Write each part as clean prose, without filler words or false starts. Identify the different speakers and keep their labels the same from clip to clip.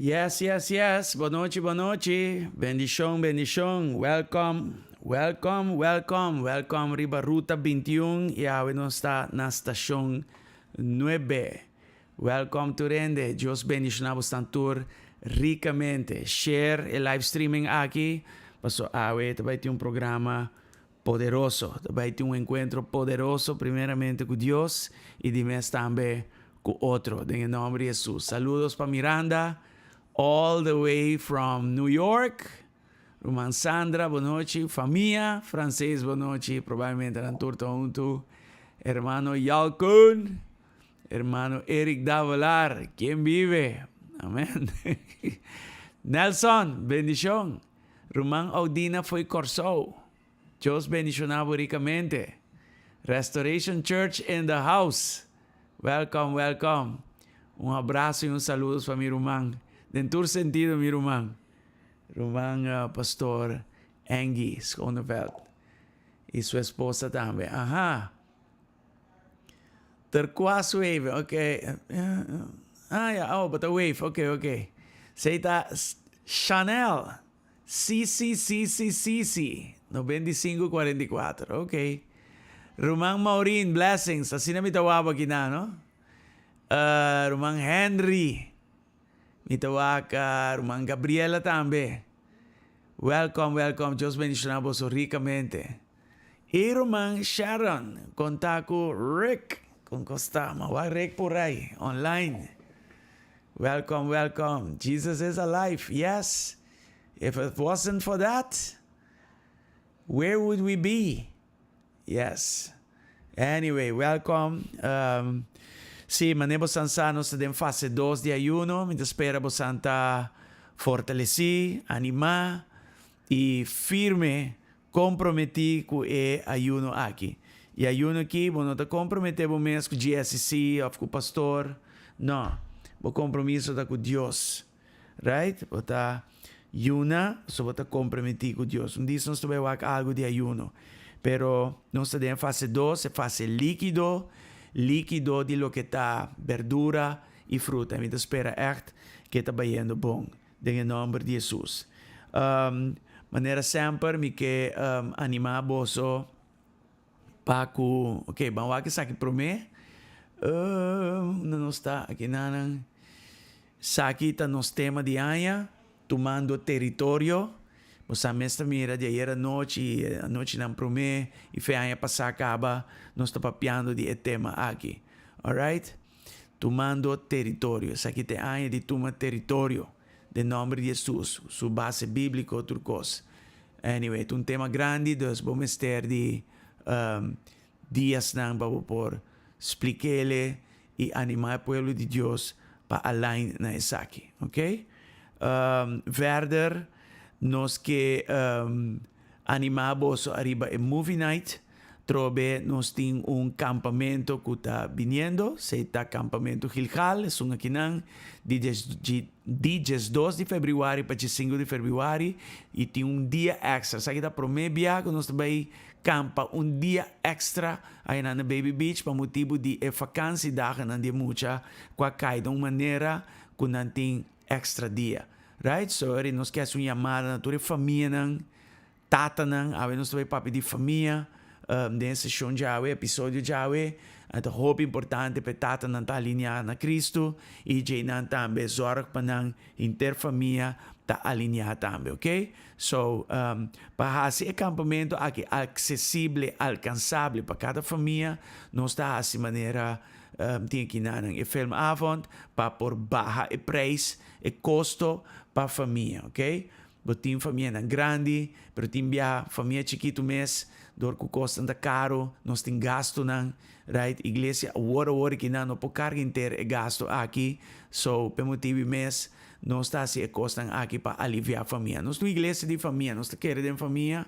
Speaker 1: Yes, yes, yes. Bon nochi, bon nochi. Bendishon, bendishon. Welcome, welcome, welcome. Welcome riba Ruta 21 y awe nos ta na Stacion 9. Welcome tur hende. Dios bendiciona bosnan tur ricamente. Share e live streaming aki paso awe ta bay tin un programa Poderoso. Ta bai tin un enkuentro poderoso primeramente ku Dios i di mes tambe ku otro den e nòmber di Hesus. Saludos pa Miranda all the way from New York. Ruman Sandra bonochi, famia Frances bonochi, probablemente nan tur ta huntu. Hermano Yalkun, hermano Eric Davelaar, quien vive? Amen. Nelson, bendishon. Ruman Audina fo'i Kòrsou. Dios bendishoná bo rikamente. Restoration Church in the house. Welcome, welcome. Un abraso i un saludos pa mi ruman. Den tur sentido mi ruman. Ruman Pastor Angie Schoneveld i su esposa tambe. Aha. Turquoise wave, ok. Ah ya, oh, bo ta wave, ok, ok. Sei ta Chanel, si, si, si, si, si, si, 95 44, ok. Ruman Maureen, blessings, asina mi ta wak bo akinan, no? Uh, ruman Henry, mi ta wak ruman Gabriela tambe. Welcome, welcome, Dios bendiciona boso ricamente. E ruman Sharon konta ku Rick kon kosta ma wak Rick por ai online welcome welcome Jesus is alive yes if it wasn't for that where would we be yes anyway welcome um, si mane bosan sa nos ta den fase dos di ayuno mi ta spera bosan ta fortaleci anima i firme Komprometí ku e ayuno aki. E ayuno aki bo no ta komprometé bo mes ku GSCC òf ku pastor. No. Bo kompromiso ta ku Dios. Right? Bo ta yuna pasobra bo ta komprometí ku Dios. Un dis nos ta bai wak algu di ayuno. Pero nos ta den e fase dos, e fase líkido, líkido di loke ta berdura i fruta. Mi ta spera ègt ke ta bayendo bon. Den e nòmber di Hesus. Manera semper mi ke animá boso pa ku, ok, ban wak esaki promé. Unda nos ta? Aki nanan. Esaki ta nos tema di aña, Tumando Teritorio. Bo sa mes ta mira di ayer anochi i anochinan promé i fe aña pasá kaba nos ta papiando di e tema aki. Alright? Tumando teritorio. Esaki ta e aña di tuma teritorio den nomber di Hesus, su base biblico tur cos. Anyway, ta un tema grandi, dus bo mester di diasnan pa bo por splik'ele y anima e pueblo di Dios pa align na esaki. Ok? Verder nos ke Animá boso ariba e Movie Night. Trobe nos tin un kampamento ku ta biniendo, sei ta Kampamento Gilgal, esun akinan, di di diesdos di febrüari pa diesinku di febrüari, i tin un dia èkstra. Esaki ta promé bia ku nos ta bai kampa un dia èkstra ayanan na Baby Beach pa motibu di e fakansidagennan di e mucha ku a kai den un manera ku nan tin. extra dia. Right? So, eri nos ke hasi un yamada na tur e famianan, tatanan, awe nos ta bai papia di famia, den e seshon djawe, episodio djawe, ta hopi importante pa e tatanan ta alineá na Cristo i djeinan tambe zorg pa nan henter famia ta alineá tambe, ok? So, pa hasi e kampamentu aki aksesible, alkansable pa kada famia, nos ta hasi manera tin aki nanan e filmavond pa por baha e prijs, e kosto pa famia, ok? Bo tin famianan grandi, pero tin bia famia chikitu mes, dor ku kosnan ta karu, nos tin gastunan, right? Iglesia awor awor aki nan no por karga henter e gastu aki, so p'e motibu mes nos ta hasi e kosnan aki pa aliviá famia. Nos ta un iglesia di famia, nos ta kere den famia,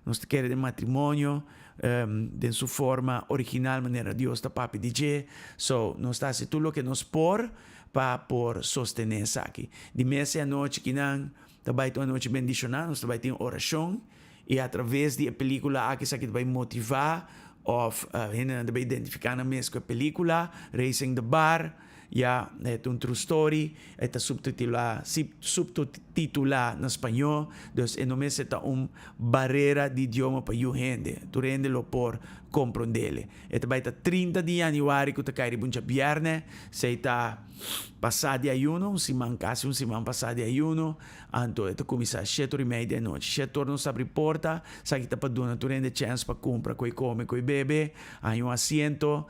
Speaker 1: nos ta kere den matrimonio, den su forma original manera Dios ta papia di dje, so nos ta hasi tur loke nos por pa por sostené esaki. Di mes e anochi kinan ta bai ta un anochi bendishoná, nos ta bai tin orashon i atraves di e pelíkula aki esaki ta bai motivá òf hendenan ta bai identifiká nan mes ku e pelíkula, Raising the Bar, ya e ta un true story, e ta subtitulá subtitulá na spañó, dus e no mester ta un barera di idioma pa yu hende, tur hende lo por komprondele. E ta bai ta 30 di yanüari ku ta kai riba un djabièrnè, esei ta pasá di ayuno, un siman, kasi un siman pasá di ayuno, anto e ta kuminsá shete ora i mei di anochi. Shete ora nos ta abri porta, esaki ta pa duna tur hende chèns pa kumpra koi kome, koi bebe, haña un asiento,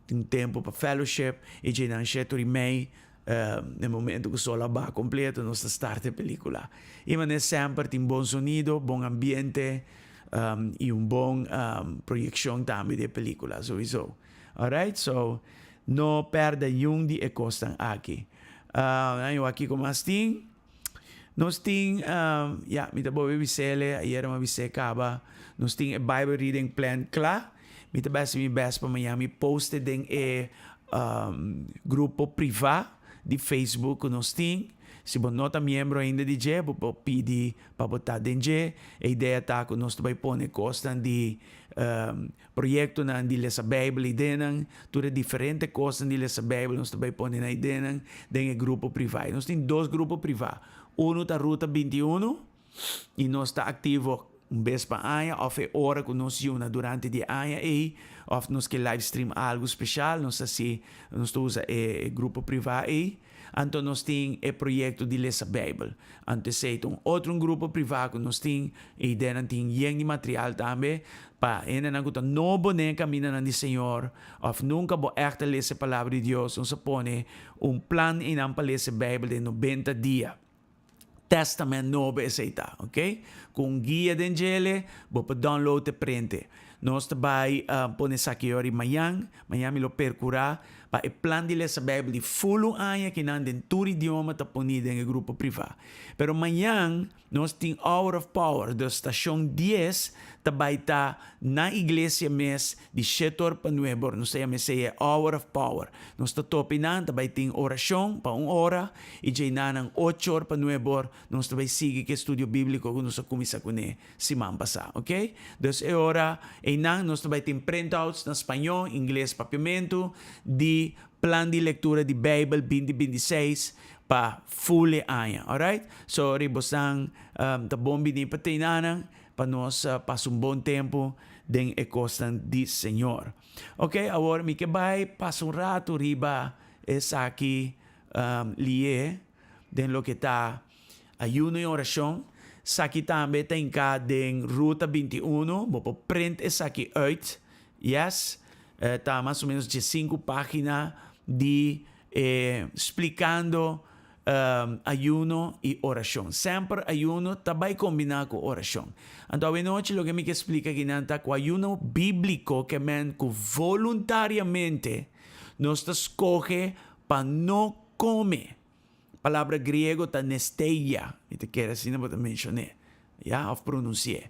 Speaker 1: tin tempu pa fellowship, i dje nan shete ora i mei, na e momento ku sol a baha kompleto nos ta start e pelíkula. I manera semper tin bon sonido, bon ambiente, i un bon proyekshon tambe di e pelíkula souiso. Alright, so no pèrdè niun di e kosnan aki. Año aki ku mas tin? Nos tin, ya, mi ta bolbe bis'el, ayera mi a bis'é kaba, nos tin e Bible reading plan kla. Mi ta bai hasi mi bèst pa mañana mi post e den e grupo privá di Facebook ku nos tin. Si bo no ta miembro ainda di dje, bo por pidi pa bo ta den dje. E idea ta ku nos ta bai pone kosnan di proyektonan di lesa Beibel ideanan, tur e diferente kosnan di lesa Beibel nos ta bai pone nan ideanan den e grupo privá. I nos tin dos grupo privá. Unu ta Ruta 21 i nos ta aktivo un bes pa aña òf e ora ku nos yuna durante di e aña ei òf nos ke live stream algu speshal nos ta hasi nos ta usa e grupo privá ei. Anto nos tin e proyekto di lesa Beibel. Anto esei ta un otro un grupo privá ku nos tin i den nan tin yen di material tambe pa hendenan ku ta nobo den e kamindanan di Señor òf nunka bo ègt a lesa e Palabra di Dios. Nos a pone un plan einan pa lesa e Beibel den 90 dia. Testament Nobo esei ta, ok? Ku un guia den djele, bo por download e prente. Nos ta bai pone esaki yori mañan. Mañan mi lo perkurá pa e plan di lesa Beibel di ful un aña kinan den tur idioma ta poní den e grupo privá. Pero mañan nos tin Hour of Power, dus stashon dies ta bai ta na iglesia mes di shete or pa nuebe or. Nos ta yama esei e Hour of Power. Nos ta topa einan, ta bai tin orashon pa un ora i dje einan ocho or pa nuebe or nos ta bai sigui ku e studio bíbliko ku nos a kuminsá kuné siman pasá. Oke? Dus e ora einan nos ta bai tin printouts na spañó, ingles, papiamentu di plan di lektura di Beibel binti 26 pa ful e aña. Alright? So riba bosan ta bon bini pa teinanan pa nos pasa un bon tempu den e kosnan di Señor. Ok, awor mi ke bai pasa un ratu riba esaki lié den loke ta ayuno i orashon. Esaki tambe ta hinká den Ruta 21. Bo por print esaki uit. Yes, ta mas o menos 15 página di e splikando ayuno i orashon. Semper ayuno ta bai kombiná ku orashon. Anto awenochi loke mi ke splika akinan ta ku ayuno bíbliko ke men ku voluntariamente nos ta skohe pa no kome. Palabra griego ta nesteia, mi ta kere asina bo ta menshon'é, ya, òf pronunsi'é.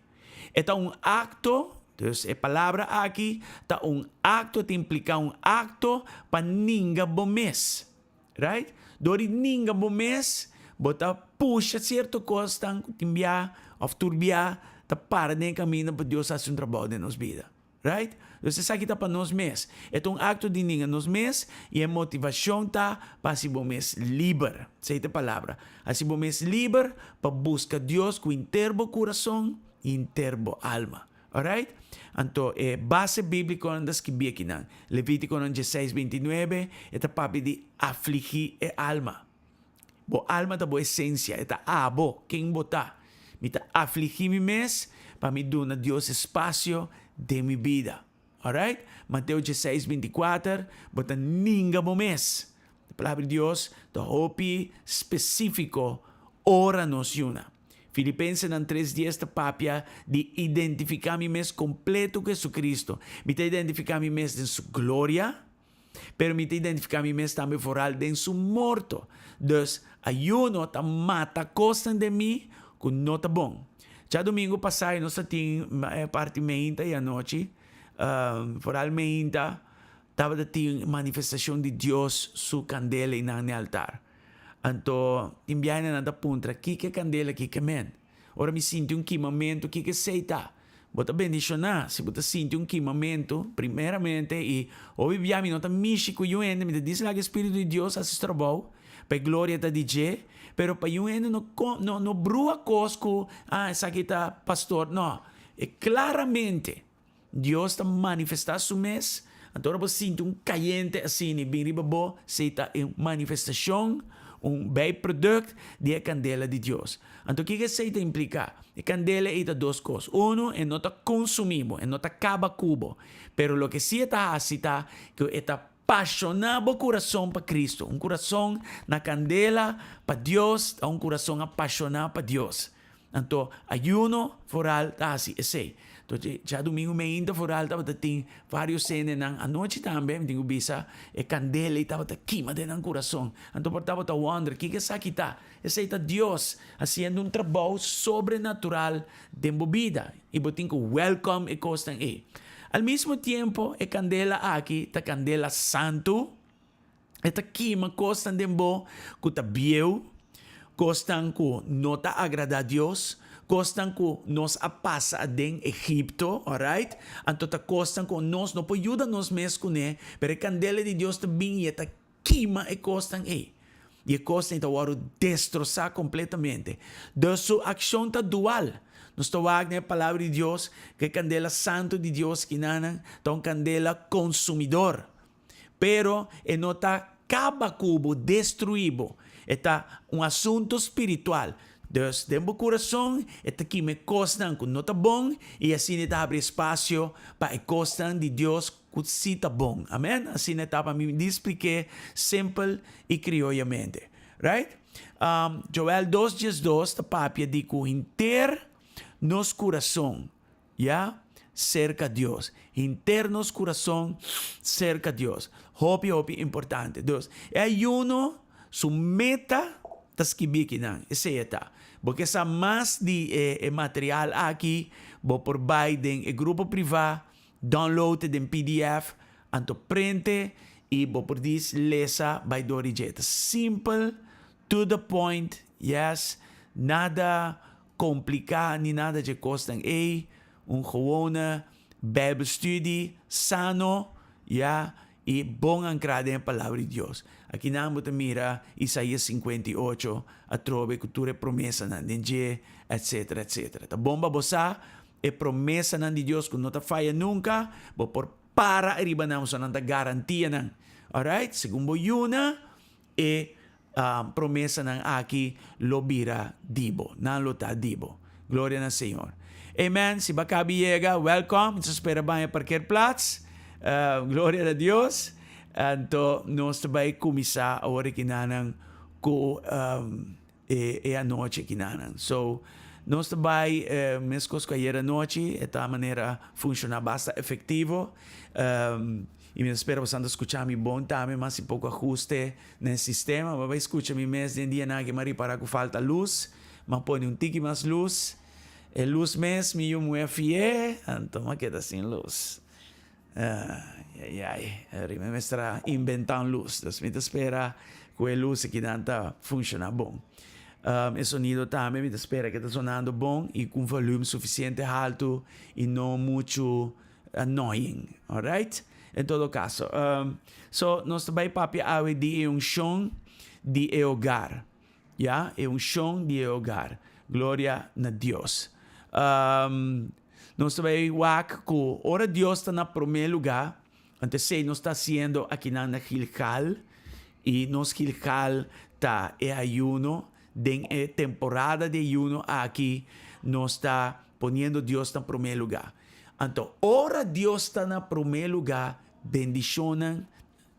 Speaker 1: E ta un akto, dus e palabra aki ta un akto, ta impliká un akto pa ninga bo mes. Right? Dor di ninga bo mes, bo ta pusha sierto kosnan ku tin bia òf tur bia ta para den e kaminda pa Dios hasi un trabou den nos bida. Right? Dus esaki ta pa nos mes. E ta un akto di ninga nos mes i e motivashon ta pa hasi bo mes liber. Esei ta e palabra. Hasi bo mes liber pa buska Dios ku henter bo kurason i henter bo alma. Alright? Anto e base bíblikonan ta skibí akinan. Levítikonan dieseis bintinuebe e ta papia di afligí e alma. Bo alma ta bo esensia, e ta abo, ken bo ta. Mi ta afligí mi mes pa mi duna Dios espasio den mi bida. Alright? Mateo dieseis bintikuater, bo ta ninga bo mes. E Palabra di Dios ta hopi spesífiko ora nos yuna. Filipensenan tres dies ta papia di identifiká mi mes kompleto ku Jesucristo. Mi ta identifiká mi mes den Su gloria, Pero mi ta identifiká mi mes tambe foral den su morto. Dus, ayuno ta mata kosnan den mi ku no ta bon. Djadumingu pasá nos ta tin parti meinta i anochi, foral meinta, tabata tin manifestashon di Dios su kandela i nan n'e altar. Anto, tin biaha nan ta puntra, Kiko e kandela aki ke men? Ora mi sinti un kimamentu, kiko esei ta? Bo ta bendishoná si bo ta sinti un kimamentu, primeramente, i hopi bia mi no ta mishi ku yu hende, mi ta disi laga e Spiritu di Dios hasi su trabou, pa e gloria ta di dje, pero pa yu hende no no no brua kos ku, ah, esaki ta pastor, no, e klaramente Dios ta manifestá su mes, anto ora bo sinti un kayente asina bin riba bo, esei ta e manifestashon, un bijproduct di e kandela di Dios. Anto kiko esei ta impliká? E kandela ei ta dos kos. Unu, e no ta konsumí bo, e no ta kaba ku bo. Pero loke sí e ta hasi ta ku e ta pashoná bo kurason pa Kristu. Un kurason na kandela pa Dios ta un kurason apashoná pa Dios. Anto ayuno foral ta hasi esei. Anto djadumingu meinta foral tabata tin varios hendenan anochi tambe, mi tin ku bisa, e kandela ei tabata kima den nan kurason. Anto por tabata wonder kiko esaki ta. Esei ta Dios hasiendo un trabou sobrenatural den bo bida i bo tin ku welcome e kosnan ei. Al mismo tiempo e kandela aki ta kandela santu, e ta kima kosnan den bo ku ta bieu, kosnan ku no ta agradá Dios, kosnan ku nos a pasa aden Egipto, alright? Anto ta kosnan ku nos no por yuda nos mes kuné, pero e kandela di Dios ta bin i e ta Kima e kosnan ei. I e kosnan ei ta wòrdu destrosá kompletamente. Dus su akshon ta dual. Nos ta wak den e Palabra di Dios ku e kandela santu di Dios kinanan ta un kandela konsumidor. Pero e no ta kaba ku bo, destruí bo. E ta un asuntu spiritual. Dus, den bo kurason e ta kima e kosnan ku no ta bon i asina e ta habri espasio pa e kosnan di Dios Ku si ta bon. Amen. Asina e ta pa mi di splik'é simpel i krioyamente. Right? Joel dos diesdos ta papia di ku henter nos kurason, ya, serka Dios. Henter nos kurason serka Dios. Hopi, hopi importante. Dus, e ayuno su meta ta skibí kinan. Esei e ta. Bo ke sa mas di e material aki, bo por bai den e grupo privá. Download e den pdf, anto prente y bo por dis lesa bay door di dje. Ta simpel, to the point, yes, nada complica ni nada dje cosnan ey, un gewone bijbelstudie sano, ya, y bon ancra den e Palabra di Dios. Akinan bo ta mira Isaías 58 atrobe cu tur e promesanan den dje, etcetera, etcetera. Ta bon pa bo sa E promesanan di Dios ku no ta faya nunka, bo por para riba nan pasobra nan ta garantia nan. Alright? Segun bo yuna, e promesanan aki lo bira di bo. Nan lo ta di bo. Gloria na Señor. Amen. Si bo a kabi yega, welkom. Mi ta spera baña parkeerplaats. Gloria na Dios. Anto nos ta bai kuminsá awor aki nanan ku e anochi akinanan. So, nos ta bai meskos ku ayer anochi, e ta manera funshoná basta efektivo. I mi ta spera boso ta skucha mi bon tambe, mas si poko ahuste na e sistema. Bo a bai skucha mi mes den dianan aki, mi a ripará ku falta lus, mi a pone un tiki mas lus. E lus mes mi yu muhé fié, anto mi a keda sin lus. Ai ai, mi mester a inventá un lus. Dus mi ta spera ku e lus akinan ta funshoná bon. E sonido tambe mi ta spera ke ta sonando bon i ku un volume sufisiente haltu i no muchu. Annoying, alright? En todo caso, so nos ta bay papia awe di e unshon di e hogar. Ya, e unshon di e hogar. Gloria na Dios. Nos ta bay wak cu ora Dios ta na prome lugar, anto esey nos ta haciendo akinan na Gilgal, y nos Gilgal ta e ayuno, den e temporada di ayuno aki nos ta poniendo Dios na prome lugar. Anto ora Dios ta na prome lugar, bendicionnan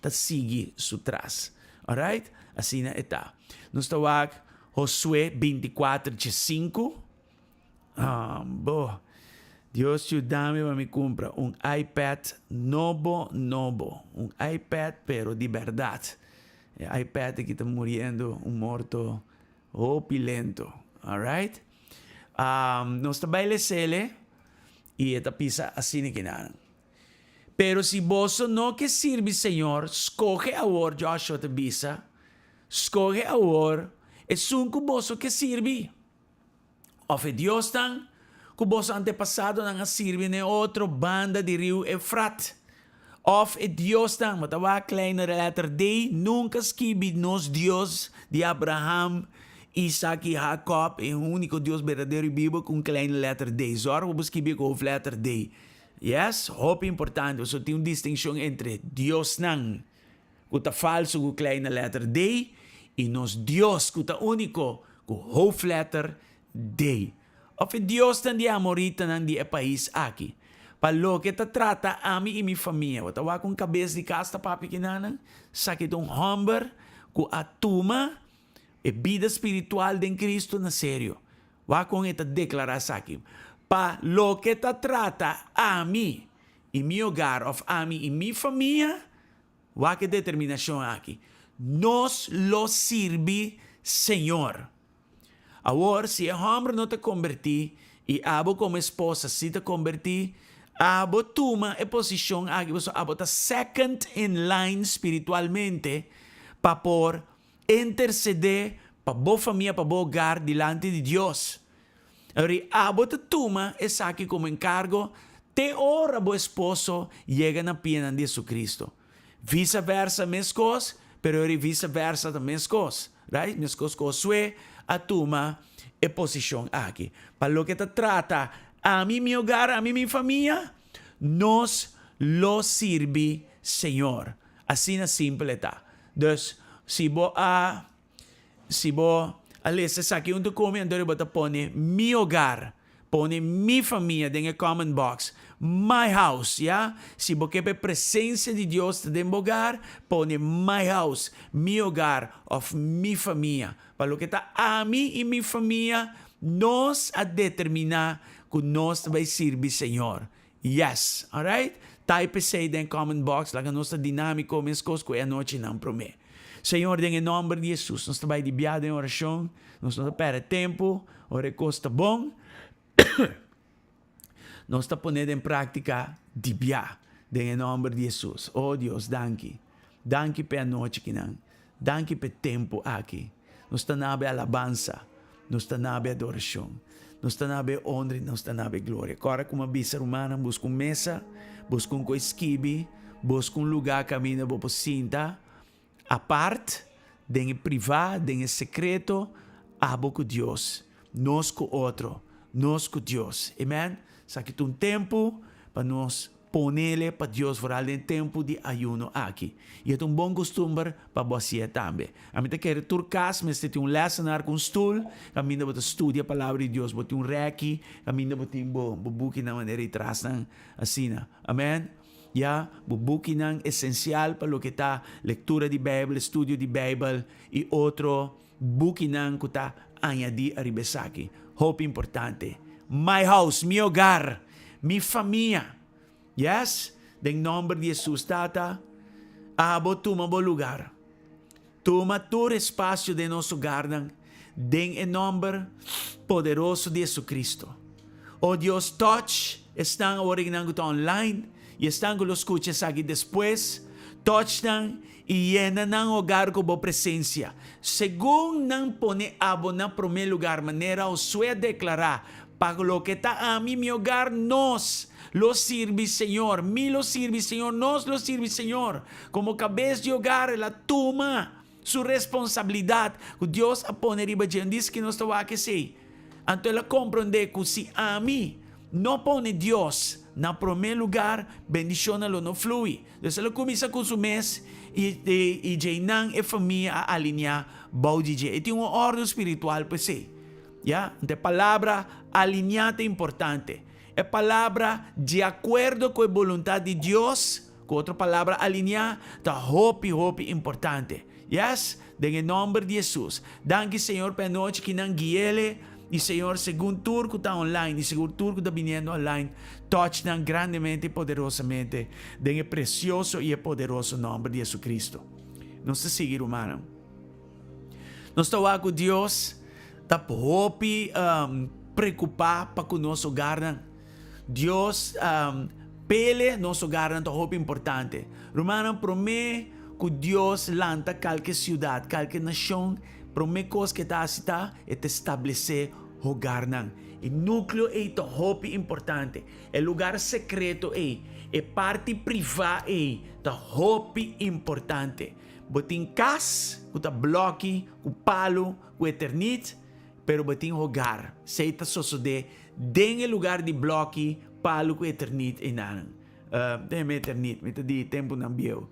Speaker 1: ta sigui su tras. Alright? Asina e ta. Nos ta wak Josué 24 dje 5. Ah, bo. Dios yuda mi pa mi cumpra un iPad nobo nobo. Un iPad pero di berdad. E iPad aki ta muriendo un morto hopi lento. Alright? Um, nos ta bai lesele y e ta pisa asina kinan. Pero si boso no ke sirbi Señor, skohe awor, Joshua ta bisa, skohe awor esun ku boso ke sirbi, òf e diosnan ku boso antepasadonan a sirbi na e otro banda di riu Eufrat, òf e diosnan, bo ta wak kleine letter D, nunka skibi nos Dios di Abraham, Isak i Hakòb, e úniko Dios berdadero i bibu, ku un kleine letter D. Zòrg pa bo skibi ku hoofdletter D. Yes, hopi importante, pasobra tin un distinshon entre diosnan ku ta falsu ku kleine letter D i nos Dios ku ta úniko ku hoofdletter D. Òf e diosnan di e amoritanan di e pais aki. Pa loke ta trata ami i mi famia, bo ta wak un kabes di kas ta papia kinanan? Esaki ta un hòmber ku a tuma e bida spiritual den Kristu na serio. Wak kon e ta deklará esaki, Pa loke ta trata ami i mi hogar òf ami i mi famia, wak e determinashon aki, nos lo sirbi Señor. Awor, si e hòmber no ta kombertí i abo komo esposa si ta kombertí, abo tuma e posishon aki pasobra abo ta second in line spiritualmente pa por Intercedé pa bo famia, pa bo hogar dilanti di Dios. Awor abo ta tuma esaki komo enkargo te ora bo esposo yega na pianan di Jesucristo. Visa versa meskos, pero awor visa versa ta meskos, right? Meskos ku Josué a tuma e posishon aki. Pa loke ta trata ami, mi hogar, ami, mi famia, nos lo sirbi Señor. Asina simpel e ta. Dus, si bo a si bo a lesa esaki huntu ku mi, anto bo ta pone mi hogar, pone mi famia den e comment box, my house, ya. Si bo ke pa e presensia di Dios ta den bo hogar, pone my house, mi hogar òf mi famia. Pa loke ta ami i mi famia, nos a determiná ku nos ta bai sirbi Señor. Yes! Alright? Type esei den comment box, laga nos ta dinamico mescos cu e anochinan prome. Señor, den e nomber di Jesus, nos ta bay di bia den oracion, nos no ta perde tempo, ora e cos ta bon, nos ta pone den practica di bia, den e nomber di Jesus. Oh Dios, danki. Danki p'e anochi kinan. Danki p'e tempu aki. Nos ta nabe alabansa, nos ta nabe adorashon, nos ta nabe honra i nos ta nabe gloria. Kòrda ku mi a bisa rumannan, buska un mesa, buska un koi skibi, buska un lugá kaminda bo por sinta apart, den e privá, den e sekreto, abo ku Dios, nos ku otro, nos ku Dios. Amen. Esaki ta un tempu pa nos Ponele pa Dios foral den tempu di ayuno aki. I e ta un bon kustumber pa bo hasié tambe. Ami ta kere tur kas mester tin un lèsenar ku un stul kaminda bo ta studia Palabra di Dios. Bo tin un rèki kaminda bo tin bo bo bukinan manera di trasnan asina. Amen. Ya, bo bukinan esensial pa loke ta lektura di Beibel, estudio di Beibel i otro bukinan ku ta añadí ariba esaki. Hopi importante. My house, mi hogar, mi famia. Yes, den nomber di Jesus, Tata, abo tuma bo lugar. Tuma tur espacio den nos hogarnan, den e nomber poderoso di Jesucristo. O Dios, touch esnan awor nan ku ta online i esnan ku lo skucha esaki despues. Touch nan i yena nan hogar ku bo presensia. Segun nan pone abo na promé lugar, manera Josué a deklará, Pa loke ta ami, mi hogar, nos lo sirbi Señor. Mi lo sirbi Señor, nos lo sirbi Señor. Komo kabes di hogar el a tuma su responsabilidat ku Dios a pone riba dje. Un dis ki nos ta wak esei. Anto el a komprondé ku si ami no pone Dios na promé lugar, bendishonnan lo no flui. Dus el a kuminsá ku su mes i i djeinan e famia a alineá bou di dje. E tin un òrdu spiritual pa esei. Ya, anto e palabra alineá ta importante. E palabra di akuerdo ku e boluntat di Dios, ku otro palabra alineá, ta hopi hopi importante. Yes, den e nòmber di Hesus. Danki Señor pa e anochi ki nan guiele i Señor segun tur ku ta online i segun tur ku ta biniendo online touch nan grandemente i poderosamente den e precioso i e poderoso nòmber di Jesucristo. Nos ta sigui rumannan. Nos ta wak ku Dios ta hopi preokupá pa ku nos hogarnan. Dios pele nos hogarnan ta hopi importante. Rumannan, promé ku Dios lanta kalke siudat, kalke nashon, promé kos ku e ta hasi ta e ta establesé hogarnan. E núkleo ei ta hopi importante. E lugar sekreto ei, e parti privá ei ta hopi importante. Bo tin kas ku ta blòki, ku palu, ku eternit, pero bo tin hogar. Esei ta sosodé Den e lugar di bloki palu ku eternit einan. Ta yama eternit, mi ta di tempunan bieu.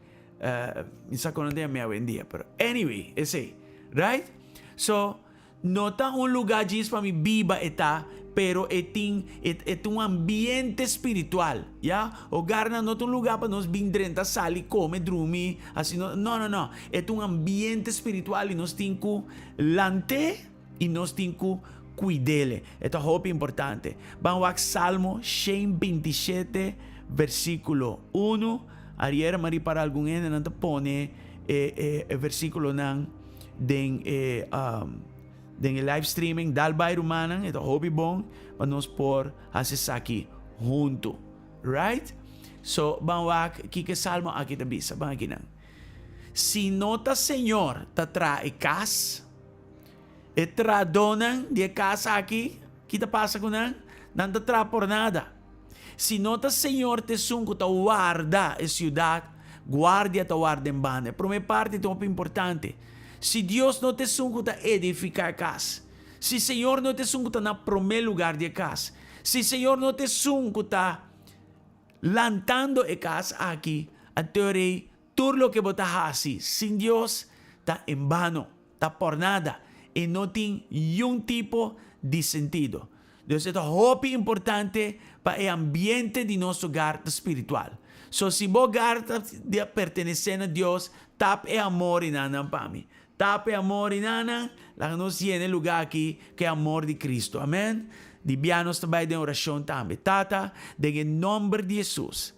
Speaker 1: Mi sa ku no ta yama awendia, pero anyway, esei. Right? So, no ta un lugar djis pa mi biba e ta, pero e tin, e e ta un ambiente spiritual, ya. Hogarnan no ta un lugar pa nos bin drenta, sali, kome, drumi, hasi no, no, no, no. E ta un ambiente spiritual i nos tin ku lant'é. I nos tin ku kuid'el. E ta hopi importante. Ban wak Salmo 127 versíkulo 1. Ariera mi a ripara algun hende nan ta pone e e e versíkulonan den e den e live streaming. Dal bai rumannan, e ta hopi bon pa nos por hasi esaki huntu. Right? So ban wak kiko e salmo aki ta bisa. Ban akinan. Si no ta Señor ta traha e kas. E trahadónan di e kas aki, ki ta pasa ku nan? Nan ta traha por nada. Si no ta Señor ta esun ku ta warda e siudat, guardia ta warda en bano. E promé parti ta hopi importante. Si Dios no ta esun ku ta edifiká e kas, si Señor no ta esun ku ta na promé lugar di e kas, si Señor no ta esun ku ta lantando e kas aki, anto rei tur loke bo ta hasi sin Dios ta en bano. Ta por nada i no tin niun tipo di sentido. Dus e ta hopi importante pa e ambiente di nos hogar ta spiritual. So si bo hogar ta di pertenesé na Dios, tap e amor i nannan pa mi. Tap e amor i nannan, laga nos yena e lugar aki ku e amor di Cristo. Amen. Di bia nos ta bai den orashon tambe. Tata, den e nomber di Hesus,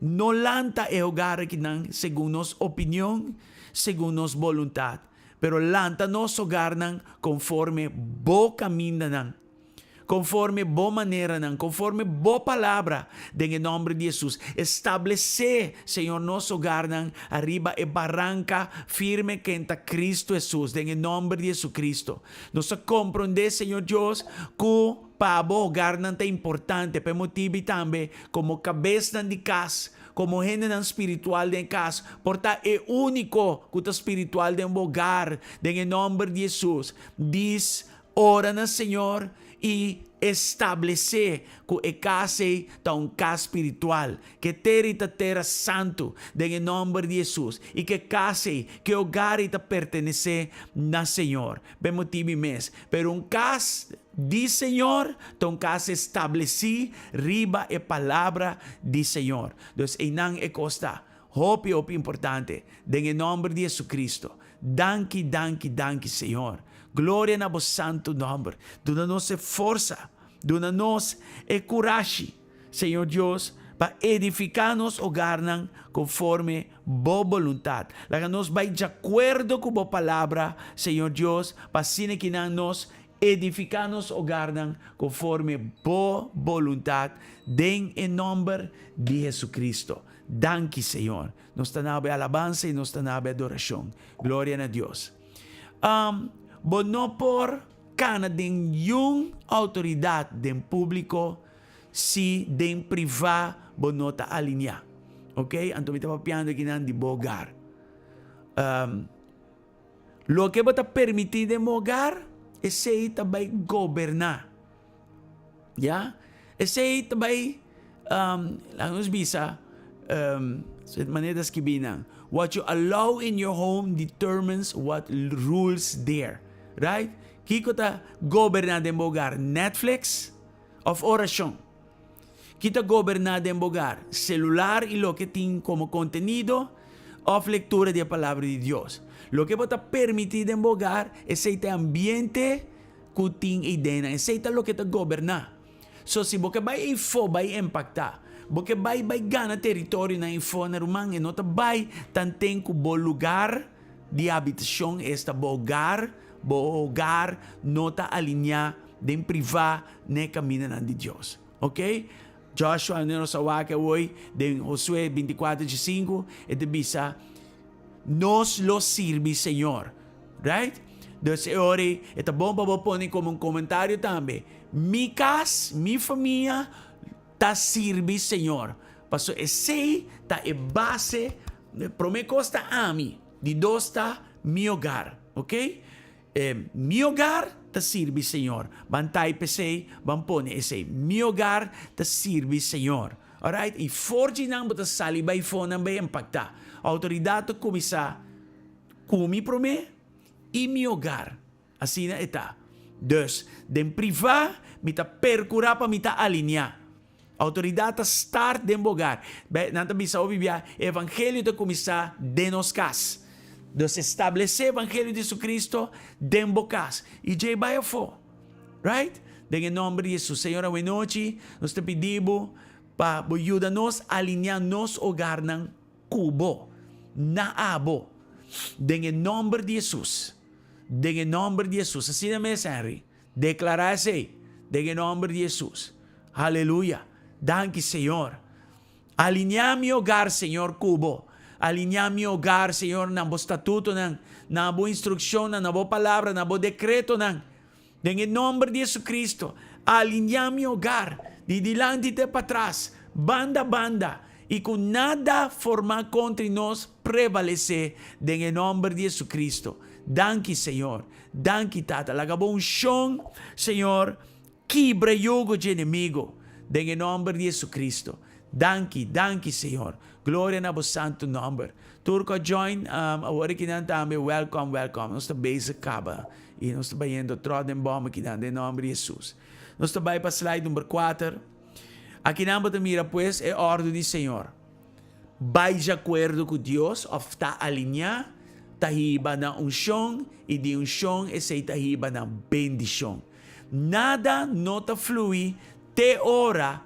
Speaker 1: No lanta e hogar akinan segun nos opinion, segun nos boluntat, pero lanta nos hogarnan konforme Bo kamindanan, konforme Bo maneranan, konforme Bo Palabra, den e nòmber di Hesus. Establesé, Señor, nos hogarnan ariba e baranka firme ken ta Cristo Hesus, den e nòmber di Jesucristo. Nos ta komprondé, Señor Dios, ku Pa bo hogarnan ta importante, pa e motibi tambe komo kabesnan di kas, komo hendenan spiritual den e kas, por ta e úniko ku ta spiritual den bo hogar, den e nòmber di Hesus. Dis ora na Señor i establesé ku e kas ei ta un kas spiritual, ku e tera ei ta tera santu, den e nòmber di Hesus, i ku e kas ei, ku e hogar ei ta pertenesé na Señor. Pa e motibi mes, pero un kas Di Señor ta un kas establesí riba e Palabra di Señor. Dus einan e kos ta. Hopi, hopi importante. Den e nòmber di Jesucristo. Danki, danki, danki Señor. Gloria na bo santu nòmber. Duna nos e forsa. Duna nos e kurashi, Señor Dios, pa edifiká nos hogarnan konforme Bo boluntat. Laga nos bai djakuerdo ku Bo Palabra, Señor Dios, pa asina kinan nos Edifiká nos hogarnan konforme Bo boluntat den e nòmber di Jesucristo. Danki Señor. Nos ta na bo e alabansa i nos ta na bo e adorashon. Gloria na Dios. Um, bo no por kana den yun outoridat den públiko si den privá bo no ta alineá. Ok? Anto mi ta papiando akinan di bo hogar. Um, loke bo ta permití den bo hogar, esei ta bai goberná. Ya? Esei ta bai, um, laga nos bisa, um, manera ta skibí nan, What you allow in your home determines what rules there. Right? Kiko ta goberná den bo hogar? Netflix of orashon? Ki ta goberná den bo hogar? Celular i loke tin komo kontenido of lektura di e Palabra di Dios? Loke bo ta permití den bo hogar, esei ta e ambiente Ku tin e ideanan. Esei ta loke ta goberná. So si bo ke bai eifó bai empaktá, bo ke bai bai gana teritorionan eifó na ruman, e no ta bai tanten ku bo lugar di habitashon, esta bo hogar, bo hogar no ta alineá den privá na e kamindanan di Dios. Ok? Joshua, nos a wak awor den Josué bintikuater djesinku, e ta bisa, Nos lo sirbi Señor. Right? Dus e ora ei e ta bon pa bo pone komo un komentario tambe, Mi kas, mi famia ta sirbi Señor. Pasobra esei ta e base, promé kos ta ami, di dos ta mi hogar. Ok? Mi hogar ta sirbi Señor. Ban type esei, ban pone esei. Mi hogar ta sirbi Señor. Alright, i for dje nan bo ta sali bai for nan bai empaktá. Outoridat ta kuminsá ku mi promé i mi hogar. Asina e ta. Dus, den privá mi ta perkurá pa mi ta alineá. Outoridat ta start den bo hogar. Nan ta bisa hopi bia, e evangelio ta kuminsá den nos kas. Dus establesé evangelio di Jesucristo den bo kas i djei bai afó. Right? Den e nòmber di Jesus. Señor, awenochi nos ta pidi bo pa bo yuda nos alineá nos hogarnan ku bo, na abo. Den e nòmber di Jesus. Den e nòmber di Jesus. Asina mes, Henry. Deklará esei den e nòmber di Hesus. Aleluya! Danki, Señor. Alineá mi hogar, Señor, ku Bo. Alineá mi hogar, Señor, na Bo statutonan, na Bo instrukshonnan, na Bo palabra, na Bo dekretonan. Den e nòmber di Jesucristo, alineá mi hogar, di dilanti te patras, banda banda, i ku nada formá kontra nos prevalesé, den e nòmber di Jesucristo. Danki, Señor. Danki Tata, laga bo unshon, Señor, kibra yugo dje enemigo, den e nomber di Jesucristo. Danki, danki Señor. Gloria na bo santu nomber. Tur ku a join awor akinan tambe, welcome, welcome. Nos ta bezig kaba i nos ta bayendo tròt den bòm akinan, den nomber di Jesus. Nos ta bai pa slide number kuater. Akinan bo ta mira pues e òrdu di Señor. Bai di akuerdo ku Dios òf ta alineá ta hiba na unshon i di unshon esei ta hiba na bendishon. Nada no ta flui te ora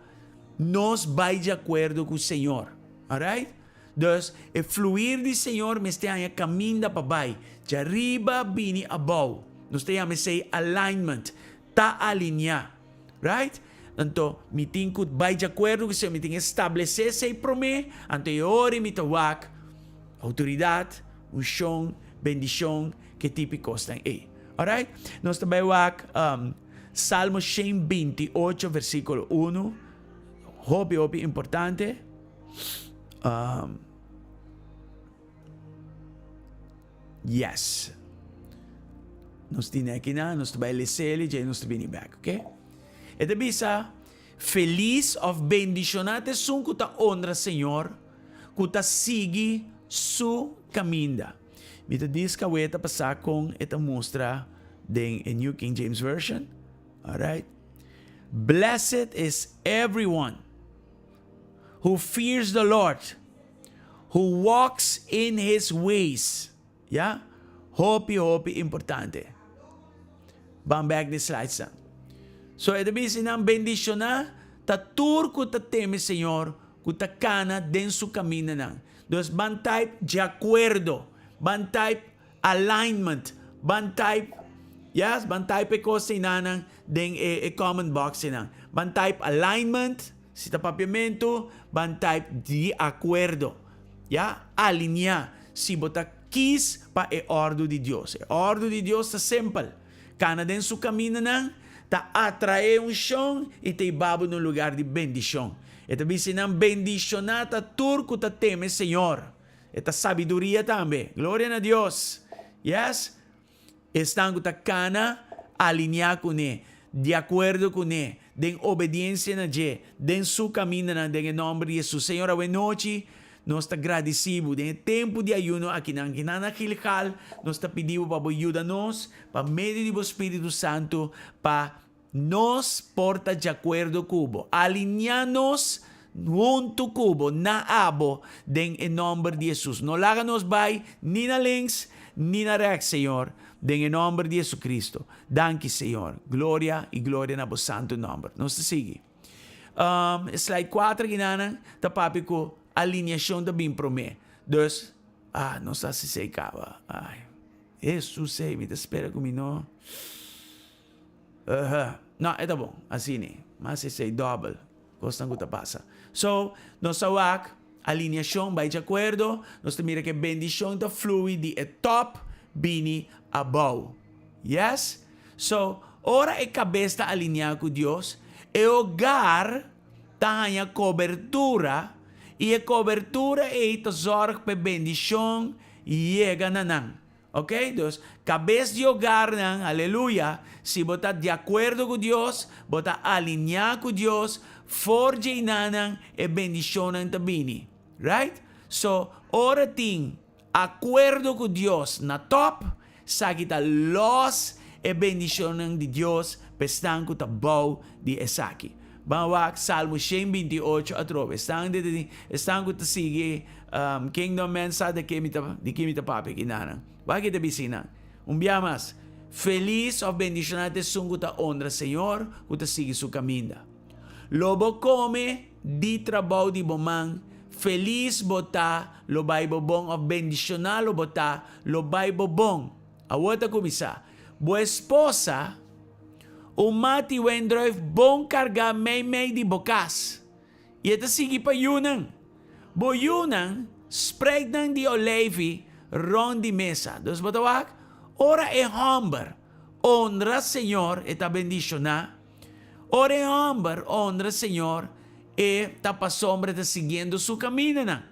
Speaker 1: nos bai di akuerdo ku Señor. Alright? Dus e fluir di Señor mester haña kaminda pa bai djariba bini abou. Nos ta yama esei alignment, ta alineá. Right? Anto, mi tin ku bai di akuerdo ku esei, mi tin establesé esei promé, anto e ora mi ta wak outoridat, unshon, bendishon, ke tipo di kosnan ei. Alright? Nos ta bai wak um, Salmo 128, versíkulo 1. Hopi, hopi importante. Um, Yes. Nos tin aki na, nos ta bai leseli, djei nos ta bini bek, ok? E ta bisa, Felis of bendishoná ta esun ku ta honra Señor, ku ta sigui su kaminda. Mi ta dis kaweta pa sa kon e ta mustra den e New King James Version. Alright. Blessed is everyone who fears the Lord, who walks in his ways. Ya? Hopi, hopi importante. Ban back di slides nan. So e ta bisa nan bendiciona ta tur cu ta teme Señor, cu ta cana den su camindanan. Dus ban type di acuerdo, ban type alignment, ban type, yes, ban type e cos einanan den e, e comment box einan. Ban type alignment. Si ta papiamentu, ban type di akuerdo. Ya, alineá. Si bo ta kis pa e òrdu di Dios. E òrdu di Dios ta simpel. Kana den su kamindanan ta atraé unshon i ta hiba bo na un lugar di bendishon. E ta bisa nan, Bendishoná ta tur ku ta teme Señor. E ta sabiduria tambe. Gloria na Dios! Yes! Esnan ku ta kana alineá kuné, di akuerdo kuné, den obediensia na dje, den su kamindanan, den e nòmber di Hesus. Señor, awe nochi nos ta gradisí bo den e tempu di ayuno akinan kinan na Gilgal. Nos ta pidi bo pa bo yuda nos pa medio di bo Spiritu Santu pa Nos por ta djakuerdo ku bo. Alineá nos huntu ku bo, na abo, den e nòmber di Hesus. No laga nos bai ni na links ni na rèks, Señor, den e nòmber di Jesucristo. Danki, Señor. Gloria i gloria na bo santu nòmber. Nos ta sigui. E slide kuater ginanan ta papia ku alineashon ta bin promé. Dus, ah, nos ta hasi esei kaba. Ai, Hesus ei, mi ta spera ku mi no. Uhh. No, e ta bon. Asina. Mas esei dòbel. Kosnan ku ta pasa. So, nos ta wak alineashon bai djakuerdo. Nos ta mira ku e bendishon ta flui di e tòp bini abou. Yes? So, ora e kabes ta alineá ku Dios, e hogar ta haña kobertura i e kobertura ei ta zòrg pa e bendishon yega na nan. Ok, dus kabes di hogarnan, aleluya, si bo ta di akuerdo ku Dios, bo ta alineá ku Dios, for dje inanan e bendishonnan ta bini. Right? So, ora tin akuerdo ku Dios na tòp, saki ta lòs e bendishonnan di Dios pa esnan ku ta bou di esaki. Ban wak Salmo 128 atrobe. Esnan di esnan ku ta sigui Kingdom Men sa de ke mi ta di ki mi ta papia aki nanan. Wak ki ta bisa nan. Un bia mas, Felis òf bendishoná ta esun ku ta honra Señor, ku ta sigui su kaminda. Lo bo kome di trabou di bo man, felis bo ta, lo bai bo bon òf bendishoná lo bo ta, lo bai bo bon. Awor ta kuminsá. Bo esposa, un mati wendruif bon kargá meimei di bo kas. I e ta sigui pa yunan. Bo yunan, spreidnan di oleifi rònt di mesa. Dus bo ta wak, ora e hòmber onra Señor, e ta bendishoná. Ora e hòmber onra Señor, e ta pasobra e ta siguiendo su kamindanan.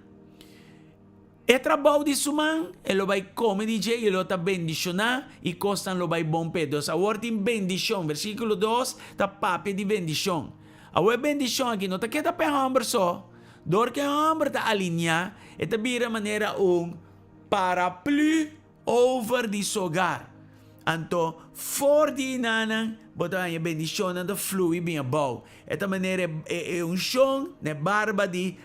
Speaker 1: E trabou di su man, e lo bai kome di dje i e lo ta bendishoná i kosnan lo bai bon p'e. Dus awor tin bendishon. Versíkulo dos ta papia di bendishon. Awor e bendishon aki no ta keda pa e hòmber so. Dor ku e hòmber ta aliniá, e ta bira manera un paraplü over di su hogar. Anto for di enanan bo ta haña bendishonnan ta flui bin abou. E ta manera e unshon na e barba di.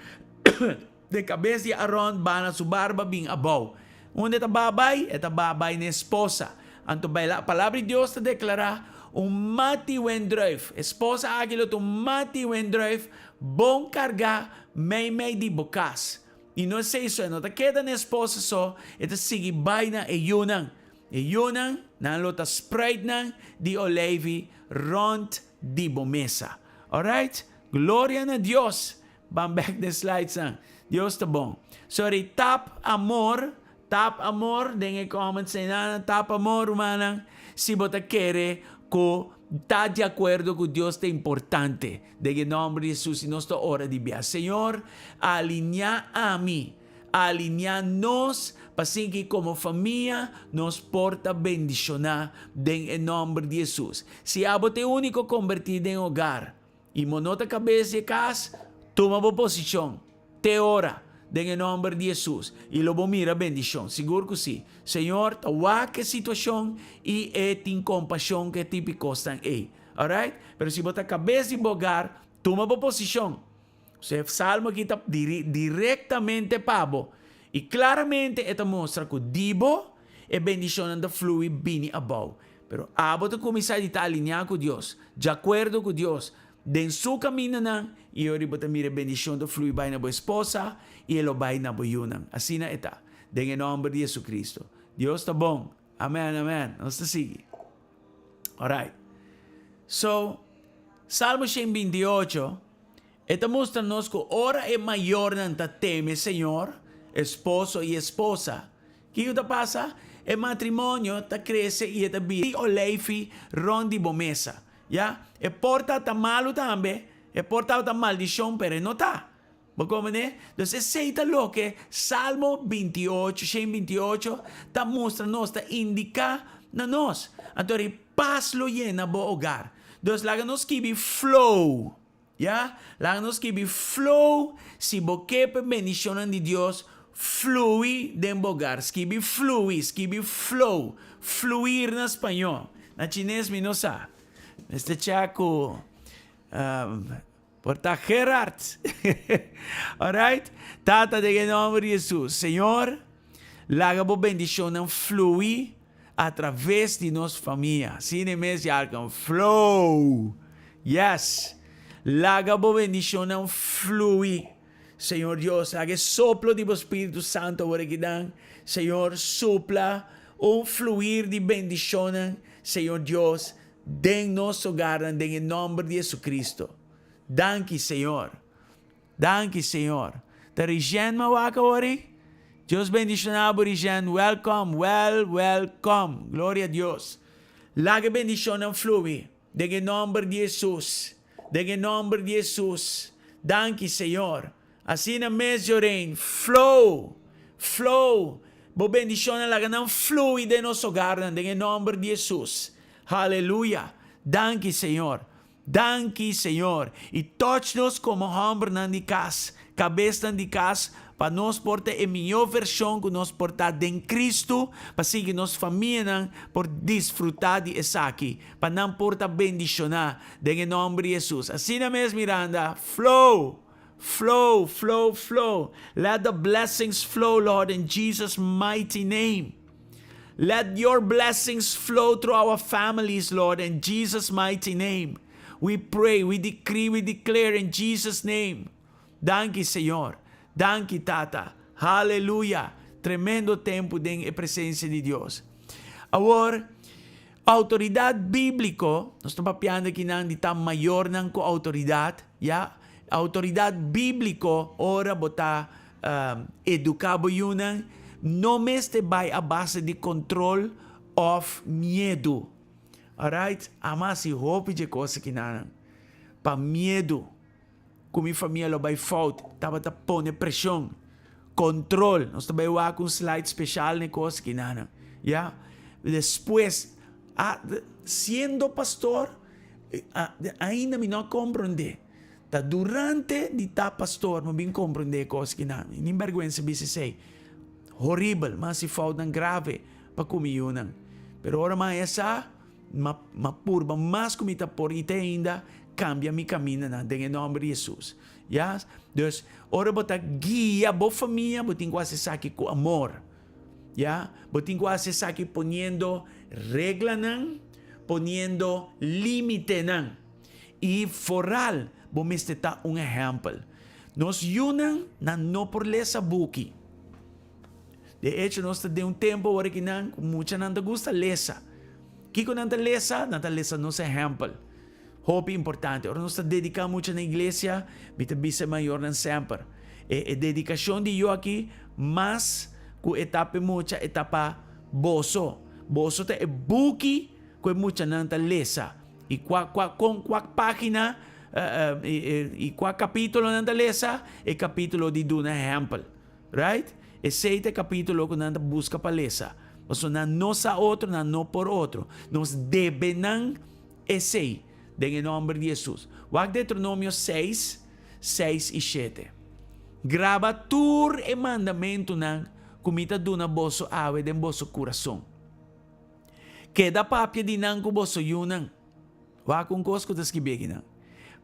Speaker 1: De kabes di Aron bana su barba bin abou. Unda e ta baha bai? E ta baha bai na esposa. Anto bai la Palabra di Dios ta deklará, Un mati wendruif. Esposa aki lo ta un mati wendruif bon kargá meimei di bo kas. I no esei so, e no ta keda na esposa so, e ta sigui bai na e yunan. E yunan, nan lo ta spruitnan di oleivi rònt di bo mesa. Alright? Gloria na Dios! Ban bek den slidesnan. Dios ta bon. Sorry, tap amor, tap amor den e comments einan, tap amor rumannan, si bo ta kere ku ta di akuerdo ku Dios ta importante. Den e nomber di Jesus i nos ta ora di bia. Señor, alinia ami, alinia nos pa sinki komo famia nos por ta bendishoná den e nomber di Jesus. Si abo ta e uniko kombertí den hogar, I mo no ta kabes di e kas, tuma bo posishon te ora, den e nòmber di Hesus, i lo bo mira bendishon. Sigur ku si. Señor ta wak e situashon i e tin kompashon ku e tipi kosnan ei. Alright? Pero si bo ta kabes di bo hogar, tuma bo posishon. So e salmo aki ta direktamente pa bo. I klaramente e ta mustra ku di bo e bendishonnan ta flui bini abou. Pero abo ta kuminsá di ta aliniá ku Dios, djakuerdo ku Dios, den Su kamindanan, i ora bo ta mira e bendishon ta flui bai na bo esposa i e lo bai na bo yunan. Asina e ta. Den e nòmber di JesuCristo. Dios ta bon. Amen, amen. Nos ta sigui. Alright. So, Salmo 128. E ta mustra nos ku ora e mayornan ta teme Señor, esposo i esposa, kiko ta pasa? E matrimonio ta krese i e ta bira di oleifi rònt di bo mesa. Ya, e por ta ta malu tambe, e por tabata maldishon, pero e no ta. Bo komprendé? Dus esei ta loke Salmo 28, 128, ta mustra nos, ta indiká na nos. Anto ri pas lo yena bo hogar. Dus laga nos skibi flow. Ya? Laga nos skibi flow si bo ke pa e bendishonnan di Dios flui den bo hogar. Skibi flui, skibi flow, fluir na spañó. Na chines mi no sa. Mester check ku Por ta Gerard. Alright? Tata, den e nomber di Jesus. Señor, laga bo bendicionnan flui a traves di nos famia. Asina e mes yarkan. Flow! Yes! Laga bo bendicionnan flui. Señor Dios, laga e soplo di bo Spiritu Santo awor akinan. Señor, supla un fluir di bendicionnan, Señor Dios, Den nos hogarnan den e nomber di Jesucristo. Danki Señor. Danki Señor. Ta Rijen ma wak awor ei? Dios bendiciona bo Rijen. Welcome, well welcome. Gloria a Dios. Laga e bendicionnan flui den e nomber di Jesus. Den e nomber di Jesus. Danki Señor. Asina mes Joreen, flow! Flow! Bo bendicionnan laga nan flui den nos hogarnan den e nomber di Jesus. Haleluya! Danki Señor. Danki Señor. Y touch nos como hombernan di cas, cabesnan di cas, pa nos por ta e miyo version cu nos por ta den Cristo, pa sigui nos famianan por disfruta di esaki, pa nan por ta bendiciona den e nomber di Jesus. Asina mes Miranda, flow! Flow, flow, flow. Let the blessings flow, Lord, in Jesus' mighty name. Let your blessings flow through our families, Lord, in Jesus' mighty name. We pray, we decree, we declare in Jesus' name. Danki, Señor. Danki, Tata. Haleluya. Tremendo tempu den e presensia di Dios. Awor, outoridat bíbliko, nos ta papiando akinan di ta mayornan ku outoridat, ya. Outoridat bíbliko, ora bo ta eduká bo yunan, no mester bai a base di kontrol òf miedu. Alright? Ama hasi hopi dje kos akinanan pa miedu. Ku mi famia lo bai fout, tabata pone preshon, kontrol. Nos ta bai wak un slide special na e kos aki nan. Ya. Despues, a, siendo pastor, a, ainda mi no a komprondé. Ta durante di ta pastor mi bin komprondé e kos aki nan. Mi ni bèrgwensa bisa esei. Horibel, mi a hasi foutnan grave pa ku mi yunan. Pero ora mi a haña sa, Ma, ma purba mas ku mi ta por i te ainda kambia mi kamindanan den e nòmber di Hesus. Ya? Dus, ora bo ta guia bo famia, bo tin ku hasi esaki ku amor. Ya? Bo tin ku hasi esaki poniendo reglanan, poniendo límitenan. I foral, bo mester ta un ehèmpel. Nos yunan, nan no por lesa buki. De echo, nos ta den un tempu awor aki nan ku muchanan ta gusta lesa. Kiko nan ta lesa? Nan ta lesa nos ehèmpel. Hopi importante. Ora nos ta dediká mucha na iglesia, mi ta bisa e mayornan semper, e e dedikashon di yu aki mas ku e ta pa e mucha, e ta pa boso. Boso ta e buki ku e muchanan ta lesa. I kua kua kon kua página i kua kapítulo nan ta lesa? E kapítulo di duna ehèmpel. Right? Esei ta e kapítulo ku nan ta buska pa lesa. Pasobra nan no sa otro, nan no por otro. Nos debe nan esei, den e nòmber di Hesus. Wak Deuteronomio seis, seis i shete. Graba tur e mandamentunan ku mi ta duna boso awe den boso kurason. Keda papia di nan ku boso yunan. Wak un kos ku ta skibí akinan.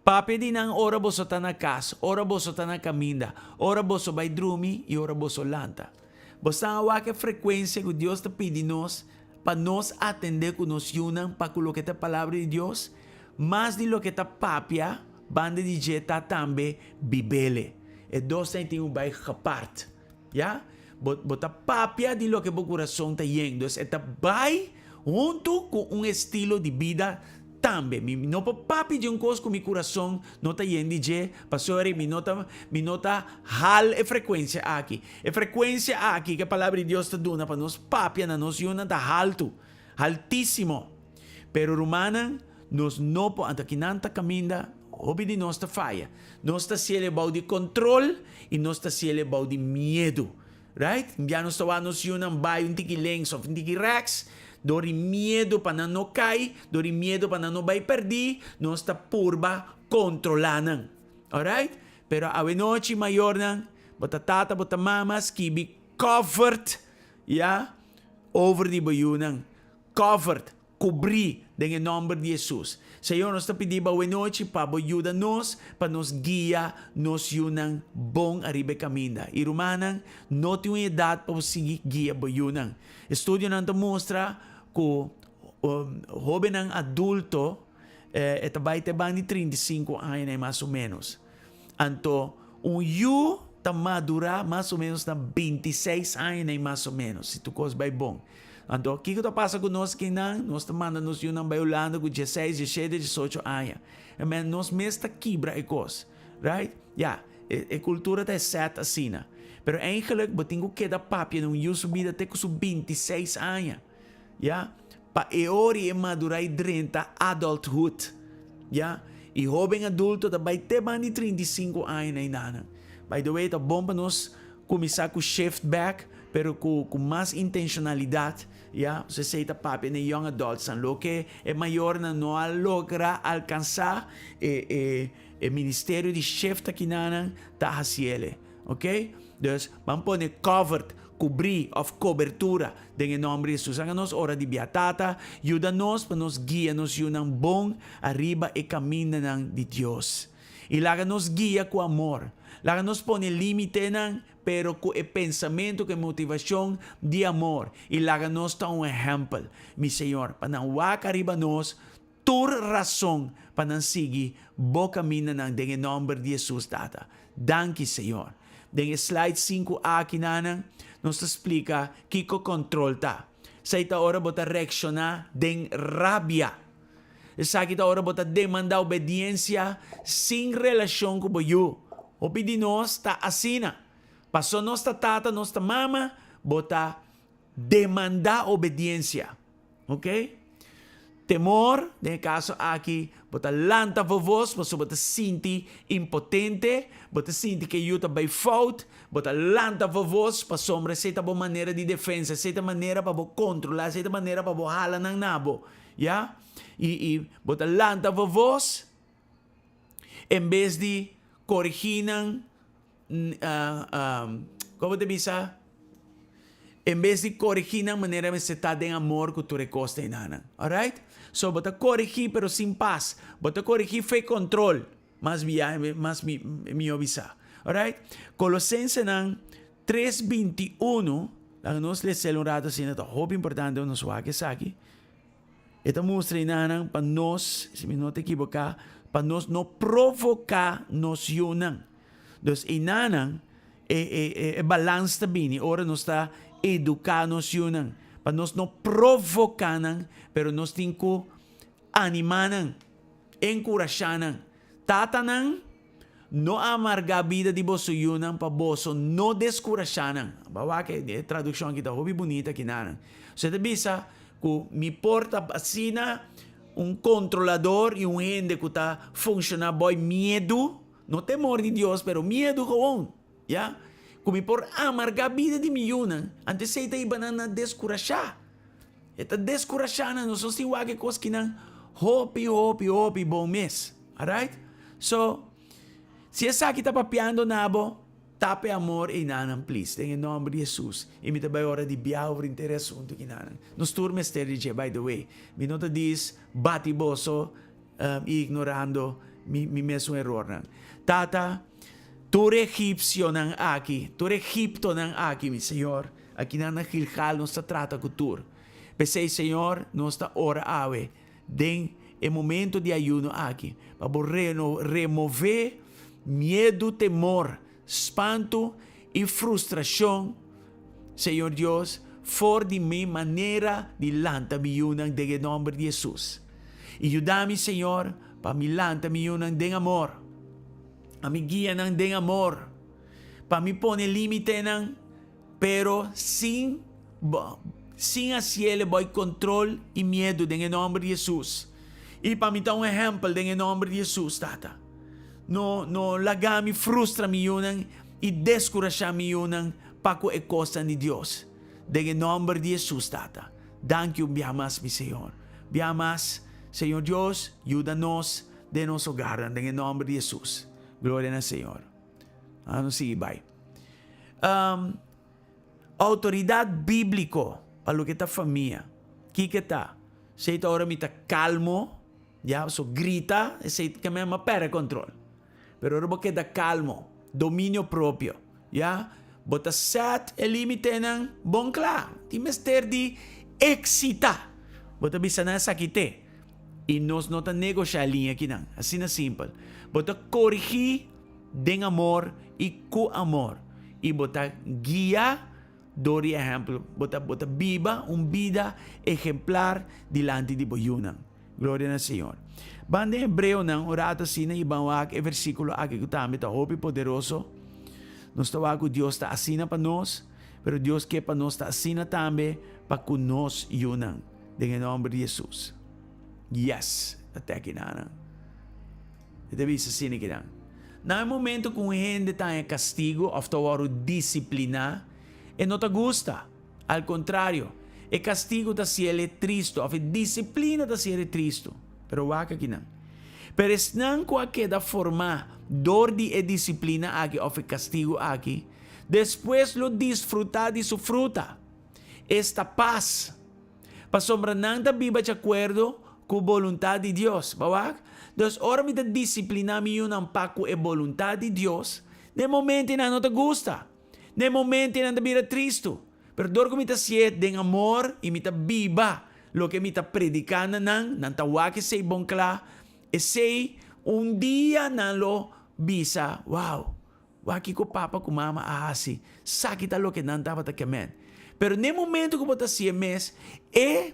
Speaker 1: Papia di nan ora boso ta na kas, ora boso ta na kaminda, ora boso bai drumi i ora boso lanta. Bo sa wak e frekuensia ku Dios ta pidi nos pa nos atendé ku nos yunan pa ku loke ta e Palabra di Dios? Mas di loke ta papia, banda di dje ta tambe bibele. E dosnan tin ku bai gepard. Ya? Bo, bo ta papia di loke bo kurason ta yen. Dus e ta bai huntu ku un estilo di bida. Tambe, mi no por papia di un kos ku mi kurason no ta yen di dje, pasobra mi no ta, mi no ta hal e frekuensia aki. E frekuensia aki ku e Palabra di Dios ta duna pa nos papia na nos yunan ta haltu, haltísimo. Pero rumannan, nos no por, anto kinan ta kaminda hopi di nos ta faya. Nos ta siel e bou di kontrol i nos ta siel e bou di miedu. Right? Bia nos ta wak nos yunan bai un tiki links of un tiki rechts, dor di miedu pa nan no kai, dor di miedu pa nan no bai perdí, nos ta purba kontrolá nan. Alright? Pero awenochi mayornan, bo ta tata, bo ta mama, skibi covered, ya, over di bo yunan. Covered. Kubrí den e nòmber di Hesus. Señor, nos ta pidi Bo awenochi pa Bo yuda nos pa nos guia nos yunan bon ariba e kaminda. I rumannan, no tin un edat pa bo sigui guia bo yunan. Estudionan ta mustra ku hóbennan adulto e ta bai te ban di 35 aña mas o ménos. Anto un yu ta madurá mas o ménos na 26 aña mas o ménos, si tur kos bai bon. Anto, kiko ta pasa ku nos kinan? Nos ta manda nos yunan bai Hulanda ku dieseis, diesshete, diesocho aña. Amen, nos mes ta kibra e kos. Right? Ya, e, e kultura ta e sèt asina. Pero eigenlijk bo tin ku keda papia na un yu su bida te ku su bintiseis aña. Ya, pa e ora i e madurá i drenta adulthood. Ya, i hóben adulto ta bai te banda di 35 aña na enanan. By the way, ta bon pa nos Kuminsá ku shift back, pero ku ku mas intenshonalidat, ya. Pues esei ta papia na e young adultsnan. Loke e mayornan no a logra alkansá, e e e ministerio di shift akinanan ta hasiel e. Ok? Dus, ban pone covered, kubrí òf kobertura den e nòmber di Hesus. Haga nos ora di bia. Tata, yuda nos pa nos guia nos yunan bon ariba e kamindanan di Dios. I laga nos guia ku amor. Laga nos pone límitenan, pero ku e pensamentu, ku e motivashon di amor. I laga nos ta un ehèmpel, mi Señor, pa nan wak ariba nos tur rason pa nan sigui Bo kamindanan den e nòmber di Hesus, Tata. Danki, Señor. Den e slide sinku aki nanan, nos ta splika kiko kòntròl ta. Esei ta ora bo ta reakshoná den rabia. Esaki ta ora bo ta demandá obediensia sin relashon ku bo yu. Hopi di nos ta asina. Paso nos ta tata, nos ta mama, bo ta demandá obediensia. Ok? Temor, den e kaso aki, bo ta lanta bo vos pasobra bo ta sinti impotente, bo ta sinti ku e yu ta bai fout, bo ta lanta bo vos pasobra esei ta bo manera di defensa, esei ta manera pa bo kontrolá, esei ta manera pa bo hala nan na bo. Ya? I i bo ta lanta bo vos en bes di korigí nan, kon bo ta bisa? En bes di korigí nan manera mester ta den amor ku tur e kos ta enanan. Alright? So bo ta korigí pero sin pas. Bo ta korigí fe kontrol. Mas bia, mas mihó bisa. Alright? Kolosensenan tres 21, laga nos les'el un rato asina, ta hopi importante pa nos wak esaki. E ta mustra enanan pa nos, si mi no ta ekiboká, pa nos no provoká nos yunan. Dus enanan e, e, e, e balans ta bini ora nos ta eduká nos yunan. Pa nos no provoká nan, pero nos tin ku animá nan, enkurashá nan. Tatanan, no amargá bida di boso yunan pa boso no deskurashá nan. Bo a wak e tradukshon aki ta hopi bunita kinanan. Usted ta bisa ku mi por ta asina un kontrolador i un hende ku ta funshoná boi miedu, no temor di Dios, pero miedu gewoon, ya, ku mi por amargá bida di mi yunan, anto esei ta hiba nan na deskurashá. E ta deskurashá nan, nos tin wak e kos kinan hopi, hopi, hopi bon mes. Alright? So, si esaki ta papiando na bo, tapa e amor einanan please, den e nòmber di Hesus. I mi ta bai ora di bia over henter e asuntu kinanan. Nos tur mester di dje, by the way. Mi no ta dis bati boso i ignorando mi mi mesun erornan. Tata, tur egipsionan aki, tur egiptonan aki, mi Señor, Akinan na Gilgal nos ta trata ku tur. P'esei, Señor, nos ta ora awe den e momento di ayuno aki pa Bo remové miedu, temor, spantu i frustrashon, Señor Dios, for di mi manera di lanta mi yunan den e nòmber di Hesus. I yuda mi, Señor, pa mi lanta mi yunan den amor. Pa mi guia nan den amor. Pa mi pone límitenan, pero sin sin hasiele boy control i miedu den e nomber di Jesus. I pa mi ta un ehempel den e nomber di Jesus, Tata. No no laga mi frustra mi yunan i deskurashá mi yunan pa ku e kosnan di Dios. Den e nomber di Jesus, Tata. Danki un bia mas, mi Señor. Bia mas, Señor Dios, yuda nos den nos hogarnan den e nomber di Jesus. Gloria na Señor. Nos sigui bai. Um, autoridad bíblico pa loke ta famia. Kiko ta? Esei ta ora mi ta calmo, ya, so grita, esei ke mi a perde control. Pero ora bo keda calmo, dominio propio, ya, bo ta set e limitenan bon cla. Tin mester di excita. Bo ta bisa nan esaki te. I nos no ta negosha e liña akinan. Asina simpel. Bo ta korigí den amor i ku amor. I bo ta guia dor di ehèmpel. Bo ta bo ta biba un bida ehemplar dilanti di bo yunan. Gloria na Señor. Ban den Hebreonan un rato asina i ban wak e versíkulo aki ku tambe ta hopi poderoso. Nos ta wak ku Dios ta asina pa nos, pero Dios ke pa nos ta asina tambe pa ku nos yunan. Den e nomber di Jesus. Yes, ta teki nan. E ta bisa asina kinan. Na e momento ku un hende ta haña kastigu òf ta wòrdu disipliná, e no ta gusta. Al kontrario, e kastigu ta hasiel e tristu òf e disiplina ta hasiel e tristu. Pero wak akinan. Pero esnan ku a keda formá dor di e disiplina aki òf e kastigu aki, despues lo disfrutá di su fruta, esta pas. Pasobra nan ta biba di akuerdo ku boluntat di Dios. Bo wak? Dus ora mi ta disipliná mi yunan pa ku e boluntat di Dios, den momento nan no ta gusta. Den momento nan ta bira tristu. Pero dor ku mi ta hasié den amor i mi ta biba loke mi ta prediká na nan, nan ta wak esei bon kla. Esei un dia nan lo bisa, Wow! Wak kiko papa ku mama a hasi, sa ki ta loke nan tabata kemen. Pero n'e momento ku bo ta hasié mes, e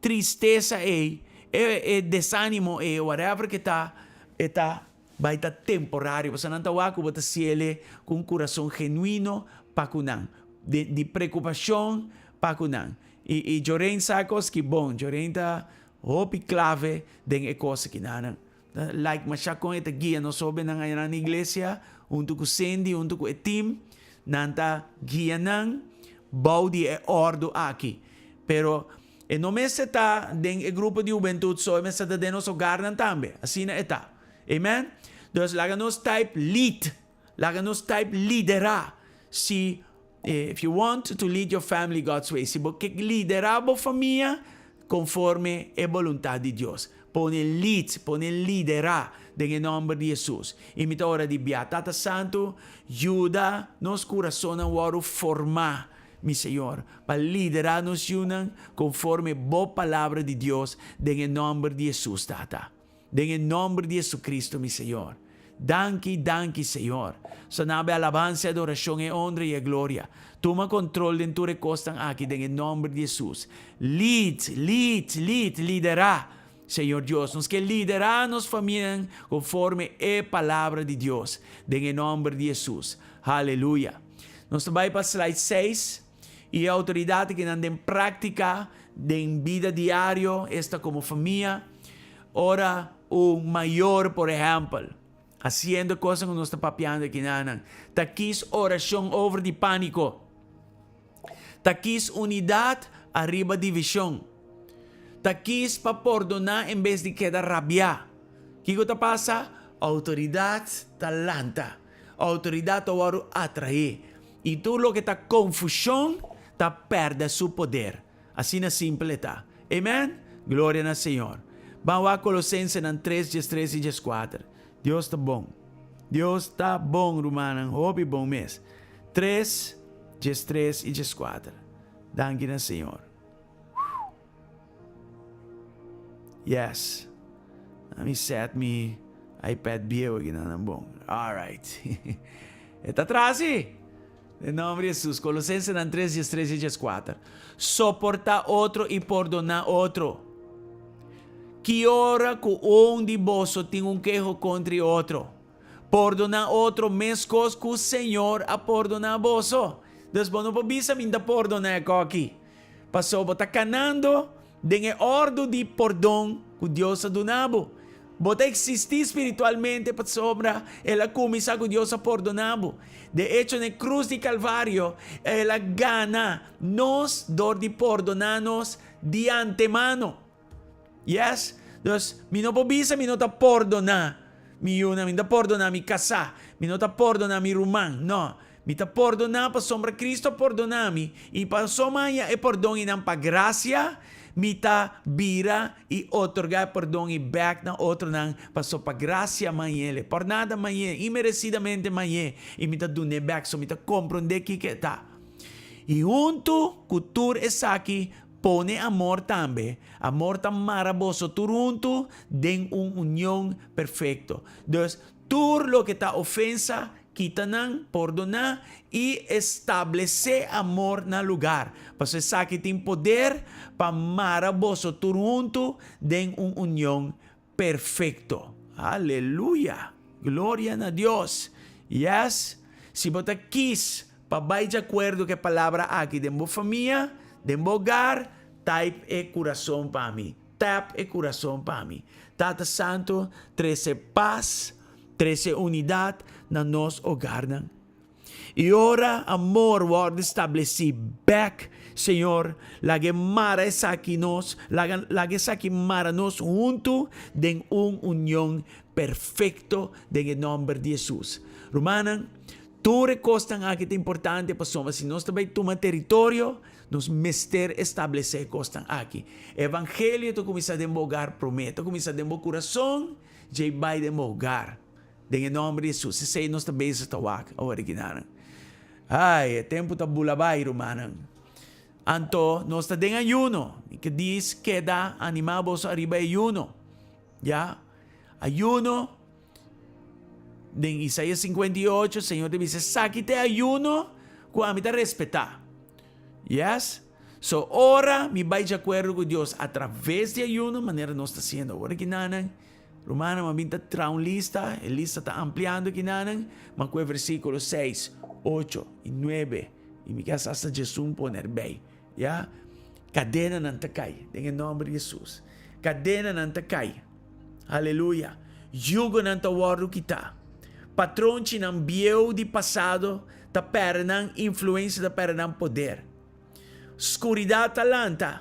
Speaker 1: tristesa ei, e e desanimo ei, whatever ke ta, e ta bai ta temporario. Pasobra nan ta wak ku bo ta hasiel ku un kurason genuino pa ku nan, di di preokupashon pa ku nan. I i Joreen sa e kos ki bon, Joreen ta hopi klave den e kos akinanan. Ta like masha kon e ta guia nos hobennan ayanan na iglesia, huntu ku Cindy, huntu ku e team. Nan ta guia nan bou di e ordu aki. Pero e no mester ta den e grupo di hubentut so, e mester ta den nos hogarnan tambe. Asina e ta. Amen? Dus laga nos type lead. Laga nos type lidera. Si if you want to lead your family God's way, si bo ke lidera bo famia konforme e boluntat di Dios, pone lead, pone lidera den e nomber di Jesus. I mi ta ora di bia, Tata Santu, yuda nos kurasonnan wòrdu formá, mi Señor, pa lidera nos yunan konforme bo Palabra di Dios den e nomber di Jesus, Tata. Den e nomber di Jesucristo mi Señor. Danki, danki Señor. Sona be alabansa, adoracion, e honra y e gloria. Tuma control den tur e cosnan aki den e nomber di Jesus. Lead, lead, lead, lidera, Señor Dios. Nos ke lidera nos famianan conforme e palabra di Dios. Den e nomber di Jesus. Haleluya. Nos ta bay pa slide seis. Y e autoridad kinan den practica den bida diario, esta como famia. Ora un mayor, por ehèmpel, hasiendo kosnan ku nos ta papiando akinanan, ta kis orashon over di pániko, ta kis unidat ariba divishon, ta kis pa pordoná en bes di keda rabiá, kiko ta pasa? Outoridat ta lanta, outoridat ta wòrdu atraé, i tur loke ta konfushon ta pèrdè su poder. Asina simpel e ta. Amen! Gloria na Señor. Ban wak Colosensenan tres, diestres i dieskuater. Dios ta bon. Dios ta bon, rumannan, hopi bon mes. Tres, diestres i dieskuater. Danki na Señor. Yes. Mi set mi iPad bieu aki nan bon. All right. E ta tras si. Den nomber di Hesus. Colosensenan tres, diestres i dieskuater. Soportá otro i pordoná otro. Ki ora ku un di boso tin un keho kontra e otro, pordoná otro meskos ku Señor a pordoná boso. Dus bo no por bisa mi ta pordoná e koki, pasobra bo ta kanando den e òrdu di pordon ku Dios a duna bo. Bo ta eksistí spiritualmente pasobra el a kuminsá ku Dios a pordoná bo. De echo, na e krus di Kalvario, el a gana nos dor di pordoná nos di antemano. Yes. Dus, mi no por bisa mi no ta pordoná mi yunan, mi no ta pordoná mi kasá, mi no ta pordoná mi ruman. No. Mi ta pordoná pasobra Cristo a pordoná mi, i pasobra mi haña e pordon einan pa grasia, mi ta bira i otorgá e pordon ei bèk na otronan, pasobra pa grasia mi hañ'el, por nada mi hañ'é, inmeresidamente mi hañ'é, i mi ta dun'é bèk, so mi ta komprondé kiko e ta. I huntu ku tur esaki, Pone amor tambe. Amor ta mara boso tur huntu den un union perfecto. Dus, tur loke ta ofensa, kita nan, pordoná i establesé amor na lugar. Pasobra esaki tin poder pa mara boso tur huntu den un union perfecto. Aleluya! Gloria na Dios! Yes, si bo ta kis pa bai di akuerdo ku e palabra aki den bo famia, den bo hogar, type e kurason pa mi. Tap e kurason pa mi. Tata Santu, trese pas, trese unidat na nos hogarnan. I ora amor wòrdu establesí bèk, Señor, laga e mara esaki nos, laga, laga esaki mara nos huntu den un union perfekto den e nòmber di Hesus. Rumannan, tur e kosnan aki ta importante pasobra si nos ta bai tuma teritorio, nos mester establesé e kosnan aki. Evangelio ta kuminsá den bo hogar promé, ta kuminsá den bo kurason, djei bai den bo hogar. Den e nomber di Hesus. Esei nos ta bezig ta wak awor aki nanan. Ai, e tempu ta bula bai, rumannan. Anto, nos ta den ayuno. Mi ke dis keda animá boso ariba e ayuno. Ya. Ayuno, den Isaías 58, Señor ta bisa, Esaki ta e ayuno ku ami ta respetá. Yes. So, ora mi bai djakuerdo ku Dios atraves di ayuno, manera nos ta hasiendo awor aki nanan, Rumannan, a bin ta traha un lista, e lista ta ampliando kinanan, ma ku e versíkulo seis, ocho i nuebe, i mi kias asta djesun pone erbei, ya. Kadenanan ta kai den e nòmber di Hesus. Kadenanan ta kai. Aleluya. Yugonan ta wòrdu kitá. Patronchinan bieu di pasado ta pèrdè nan influensia, ta pèrdè nan poder. Skuridat ta lanta,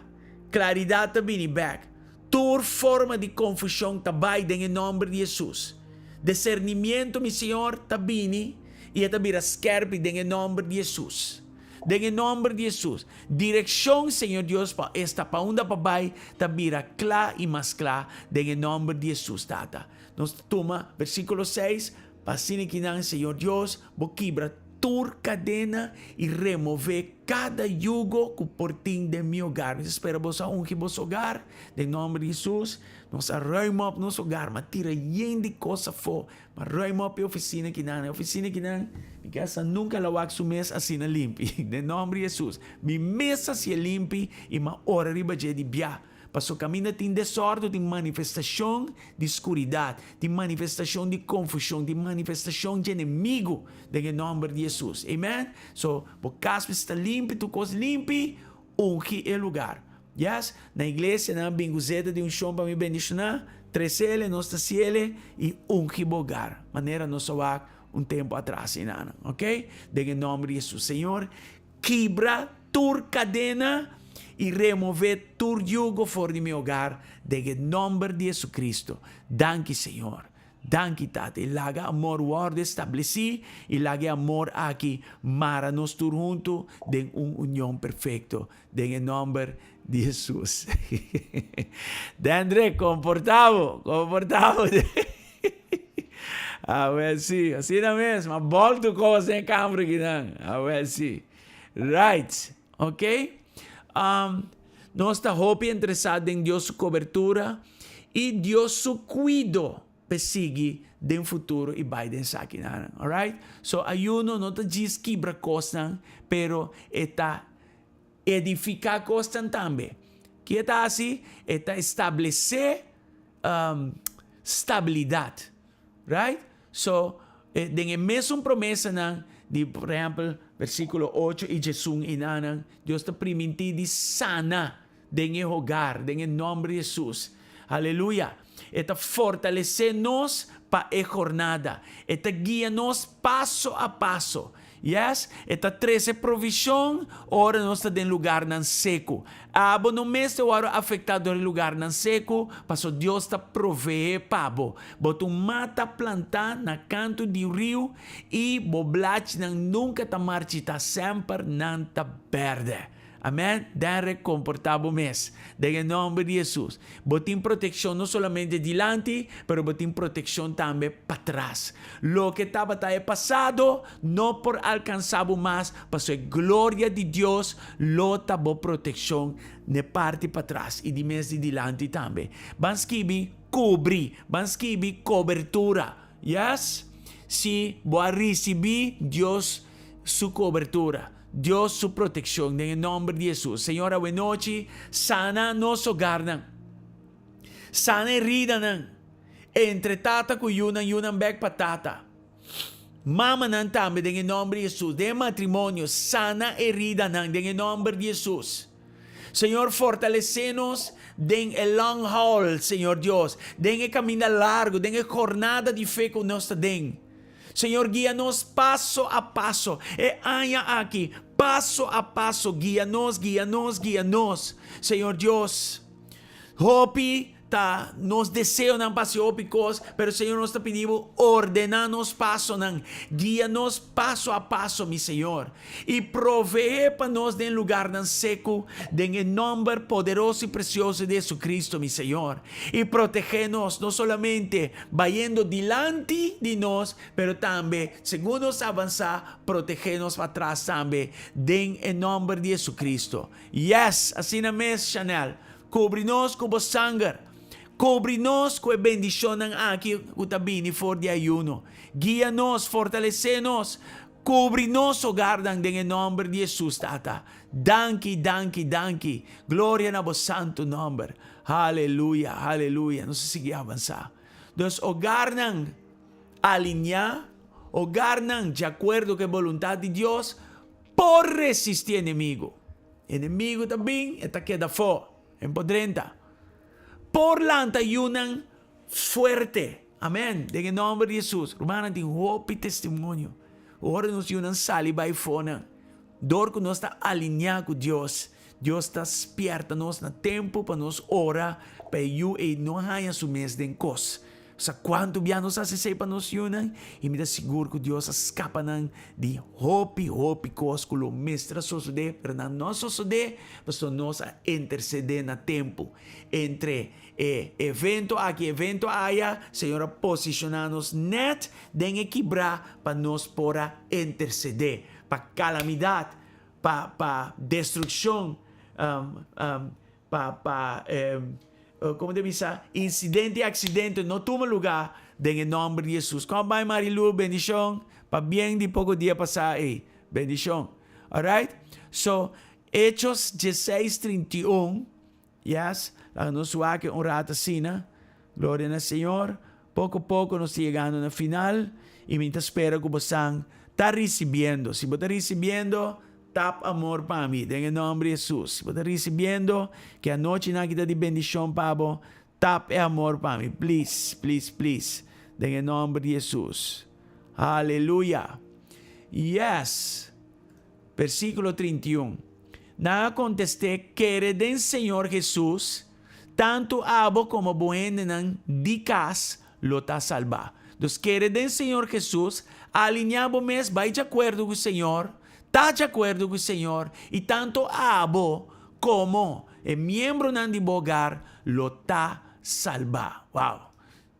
Speaker 1: klaridat ta bini bèk. Tur forma di konfushon ta bai den e nòmber di Hesus. Desernimiento, mi Señor, ta bini i e ta bira skèrpi den e nòmber di Hesus. Den e nòmber di Hesus. Direkshon, Señor Dios, pa esta pa unda pa bai ta bira kla i mas kla den e nòmber di Hesus, Tata. Nos ta tuma versíkulo seis, Pa asina kinan, Señor Dios, bo kibra tur kadena i remové kada yugo ku por tin den mi hogar. Mi ta spera boso a ungi boso hogar den nòmber di Hesus. Nos a ruim op nos hogar, mi a tira yen di kos afó. Mi a ruim op e ofisina kinan. E ofisina kinan, mi kasa nunka la wak su mes asina limpi. Den nòmber di Hesus. Mi mes a hasié limpi i mi a ora riba dje di bia. Paso kaminda tin desòrdu tin manifestashon di skuridat, tin manifestashon di konfushon, tin manifestashon dje enemigu den e nòmber di Hesus. Amen. So, bo kas mester ta limpi, tur kos limpi, ungi e lugar. Yes, na iglesia nan a bin ku zeta di unshon pa mi bendishoná, tresele, nos ta siele i ungi bo hogar, manera nos a wak un tempu atras enanan. Ok? Den e nòmber di Hesus. Señor, Kibra tur kadena i remové tur yugo for di mi hogar den e nòmber di Jesucristo. Danki, Señor. Danki, Tata. I laga amor wòrdu establesí i laga e amor aki mara nos tur huntu den un union perfekto den e nòmber di Jesus. Dendre, komportá bo, komportá bo. Awel si, asina mes, ma bòltu kos den e kamber akinan. Awel si. Right, ok. Um, nos ta hopi interesá den Dios su kobertura i Dios su kuido p'e sigui den futuro i bai den esakinan. Alright? So ayuno no ta djis kibra kosnan, pero e ta edifiká kosnan tambe. Ki e ta hasi? E ta establesé. Stabilidat. Right? So, den e mesun promesanan di, por ehèmpel, versíkulo ocho i djesun i nanan, Dios ta primintí di sana den e hogar, den e nòmber di Hesus. Aleluya! E ta fortalesé nos pa e jornada. E ta guia nos paso a paso. Yes, e ta trese provishon ora nos ta den lugarnan seku. Abo no mester wòrdu afektá dor e lugarnan seku, paso Dios ta proveé pa bo. Bo ta un mata plantá na kantu di riu i bo blachinan nunka ta marchitá, semper nan ta bèrdè. Amen. Derek, komportá bo mes. Den e nòmber di Hesus. Bo tin protekshon no solamente dilanti, pero bo tin protekshon tambe patras. Loke tabata e pasado no por alkansá bo mas, pasobra e gloria di Dios lo ta bo protekshon n'e parti patras i di mes di dilanti tambe. Ban skibi kubri, ban skibi kobertura. Yes, si bo a risibí Dios su kobertura. Dios su proteccion den e nomber di Jesus. Señor awenochi sana nos hogarnan. Sana heridanan entre tata cu yunan, yunan bek pa tata. Mamanan tambe den e nomber di Jesus. Den e matrimonio sana heridanan den e nomber di Jesus. Señor fortalece nos den e long haul, Señor Dios, den e caminda largo, den e jornada di fe cu nos ta den. Señor guia nos paso a paso e aña aki, paso a paso guia nos, guia nos, guia nos. Señor Dios, hopi ta nos deseonan pa haci hopi cos, pero Señor nos ta pidi bo ordena nos pasonan, guia nos paso a paso, mi Señor, y provee pa nos den lugarnan seco, den e nomber poderoso y precioso di Jesucristo, mi Señor, y protege nos, no solamente Bayendo dilanti di nos, pero tambe segun nos avansá, protegé nos patras tambe, den e nòmber di Jesucristo. Yes, asina mes, Chanel. Kubri nos ku bo sanger. Kubri nos ku e bendishonnan aki ku ta bini for di ayuno. Guia nos, fortalesé nos, kubri nos hogarnan den e nòmber di Jesus, Tata. Danki, danki, danki. Gloria na bo santu nòmber. Haleluya, haleluya. Nos a sigui avansá. Dus hogarnan alineá, hogarnan di akuerdo ku e boluntat di Dios, por resistí enemigu. Enemigu ta bin, e ta keda afó, e no por drenta. Por lanta yunan fuerte. Amèn. Den e nòmber di Hesus. Rumannan, tin hopi testimonio. Ora nos yunan sali bai afónan, Dor ku nos ta alineá ku Dios, Dios ta spièrta nos na tempu pa nos ora pa e yu ei no haña su mes den kos. Sa kuantu bia nos hasi esei pa nos yunan? I mi ta sigur ku Dios a skapa nan di hopi, hopi kos ku lo mester a sosodé, pero nan no a sosodé pasobra nos a intersedé na tempu. Entre e evento aki i evento aya, Señor a posishoná nos nèt den e kibrá pa nos por a intersedé. Pa kalamidat, pa pa destrukshon, pa pa komo ta bisa, insidente i aksidente no tuma lugá den e nòmber di Hesus. Kòm bai Marilu, bendishon, pabien di poko dia pasá ei, bendishon. Alright, so Hechos dieseis 31. Yes, laga nos wak un rato asina. Gloria na Señor. Poco poco nos ta yegando na final y mi ta spera cu bosan ta ricibiendo. Si bo ta ricibiendo, tap amor pa mi den e nomber di Jesus. Si bo ta ricibiendo, ke anochinan aki ta di bendicion pa bo, tap e amor pa mi. Please, please, please. Den e nomber di Jesus. Haleluya. Yes. Versíkulo 31. Nan a kontest'é, Kere den Señor Hesus, tantu abo komo bo hendenan di kas lo ta salbá. Dus kere den Señor Hesus, alineá bo mes bai djakuerdo ku Señor, ta djakuerdo ku Señor, i tantu abo komo e miembronan di bo hogar lo ta salbá. Wow!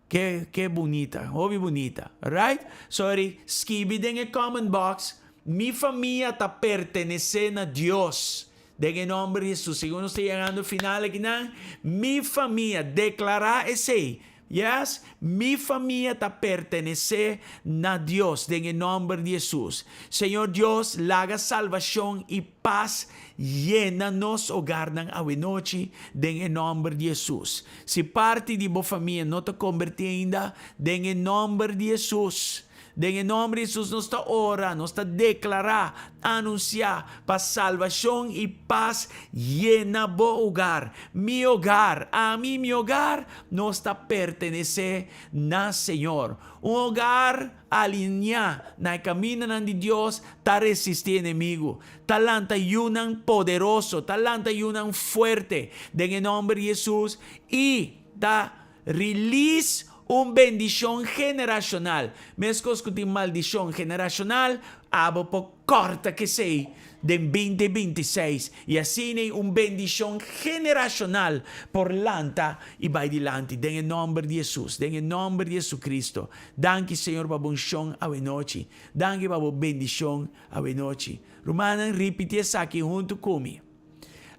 Speaker 1: Ke ke bunita, hopi bunita. Right? Sorry, skibi den e comment box, Mi famia ta pertenesé na Dios. Den e nomber di Jesus. Segun nos ta yegando final akinan, mi famia, deklará esei. Yes, mi famia ta pertenesé na Dios den e nòmber di Hesus. Señor Dios, laga salbashon i pas yena nos hogarnan awenochi den e nòmber di Hesus. Si parti di bo famia no ta kombertí ainda, den e nòmber di Hesus, Den e nòmber di Hesus nos ta ora, nos ta deklará, anunsiá, pa salbashon i pas yena bo hogar, mi hogar, ami i mi hogar, nos ta pertenesé na Señor. Un hogar alineá na e kamindanan di Dios ta resistí enemigu, ta lanta yunan poderoso, ta lanta yunan fuerte den e nòmber di Hesus i ta Release un bendishon generashonal. Meskos ku tin maldishon generashonal, abo por kòrta kesei den binti 26 i asina un bendishon generashonal por lanta i bai dilanti den e nòmber di Hesus, den e nòmber di Hesukristo. Danki Señor pa bo unshon awenochi. Danki pa bo bendishon awenochi. Rumannan, ripiti esaki huntu ku mi.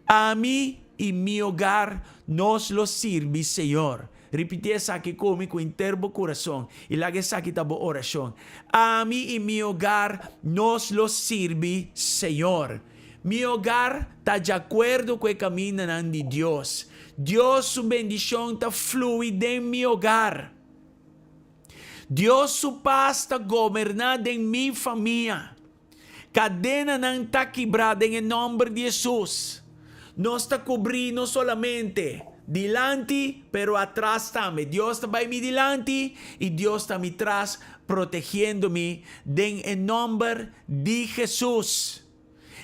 Speaker 1: Ami i mi hogar, nos lo sirbi Señor. Ripití esaki ku mi ku henter bo kurason, i laga esaki ta bo orashon. Ami i mi hogar, nos lo sirbi Señor. Mi hogar ta djakuerdo ku e kamindanan di Dios. Dios su bendishon ta flui den mi hogar. Dios su pas ta goberná den mi famia. Kadenanan ta kibrá den e nòmber di Hesus. Nos ta kubrí no solamente dilanti, pero atras tambe. Dios ta bai mi dilanti i Dios ta mi tras, protegiendo mi den e nòmber di Hesus.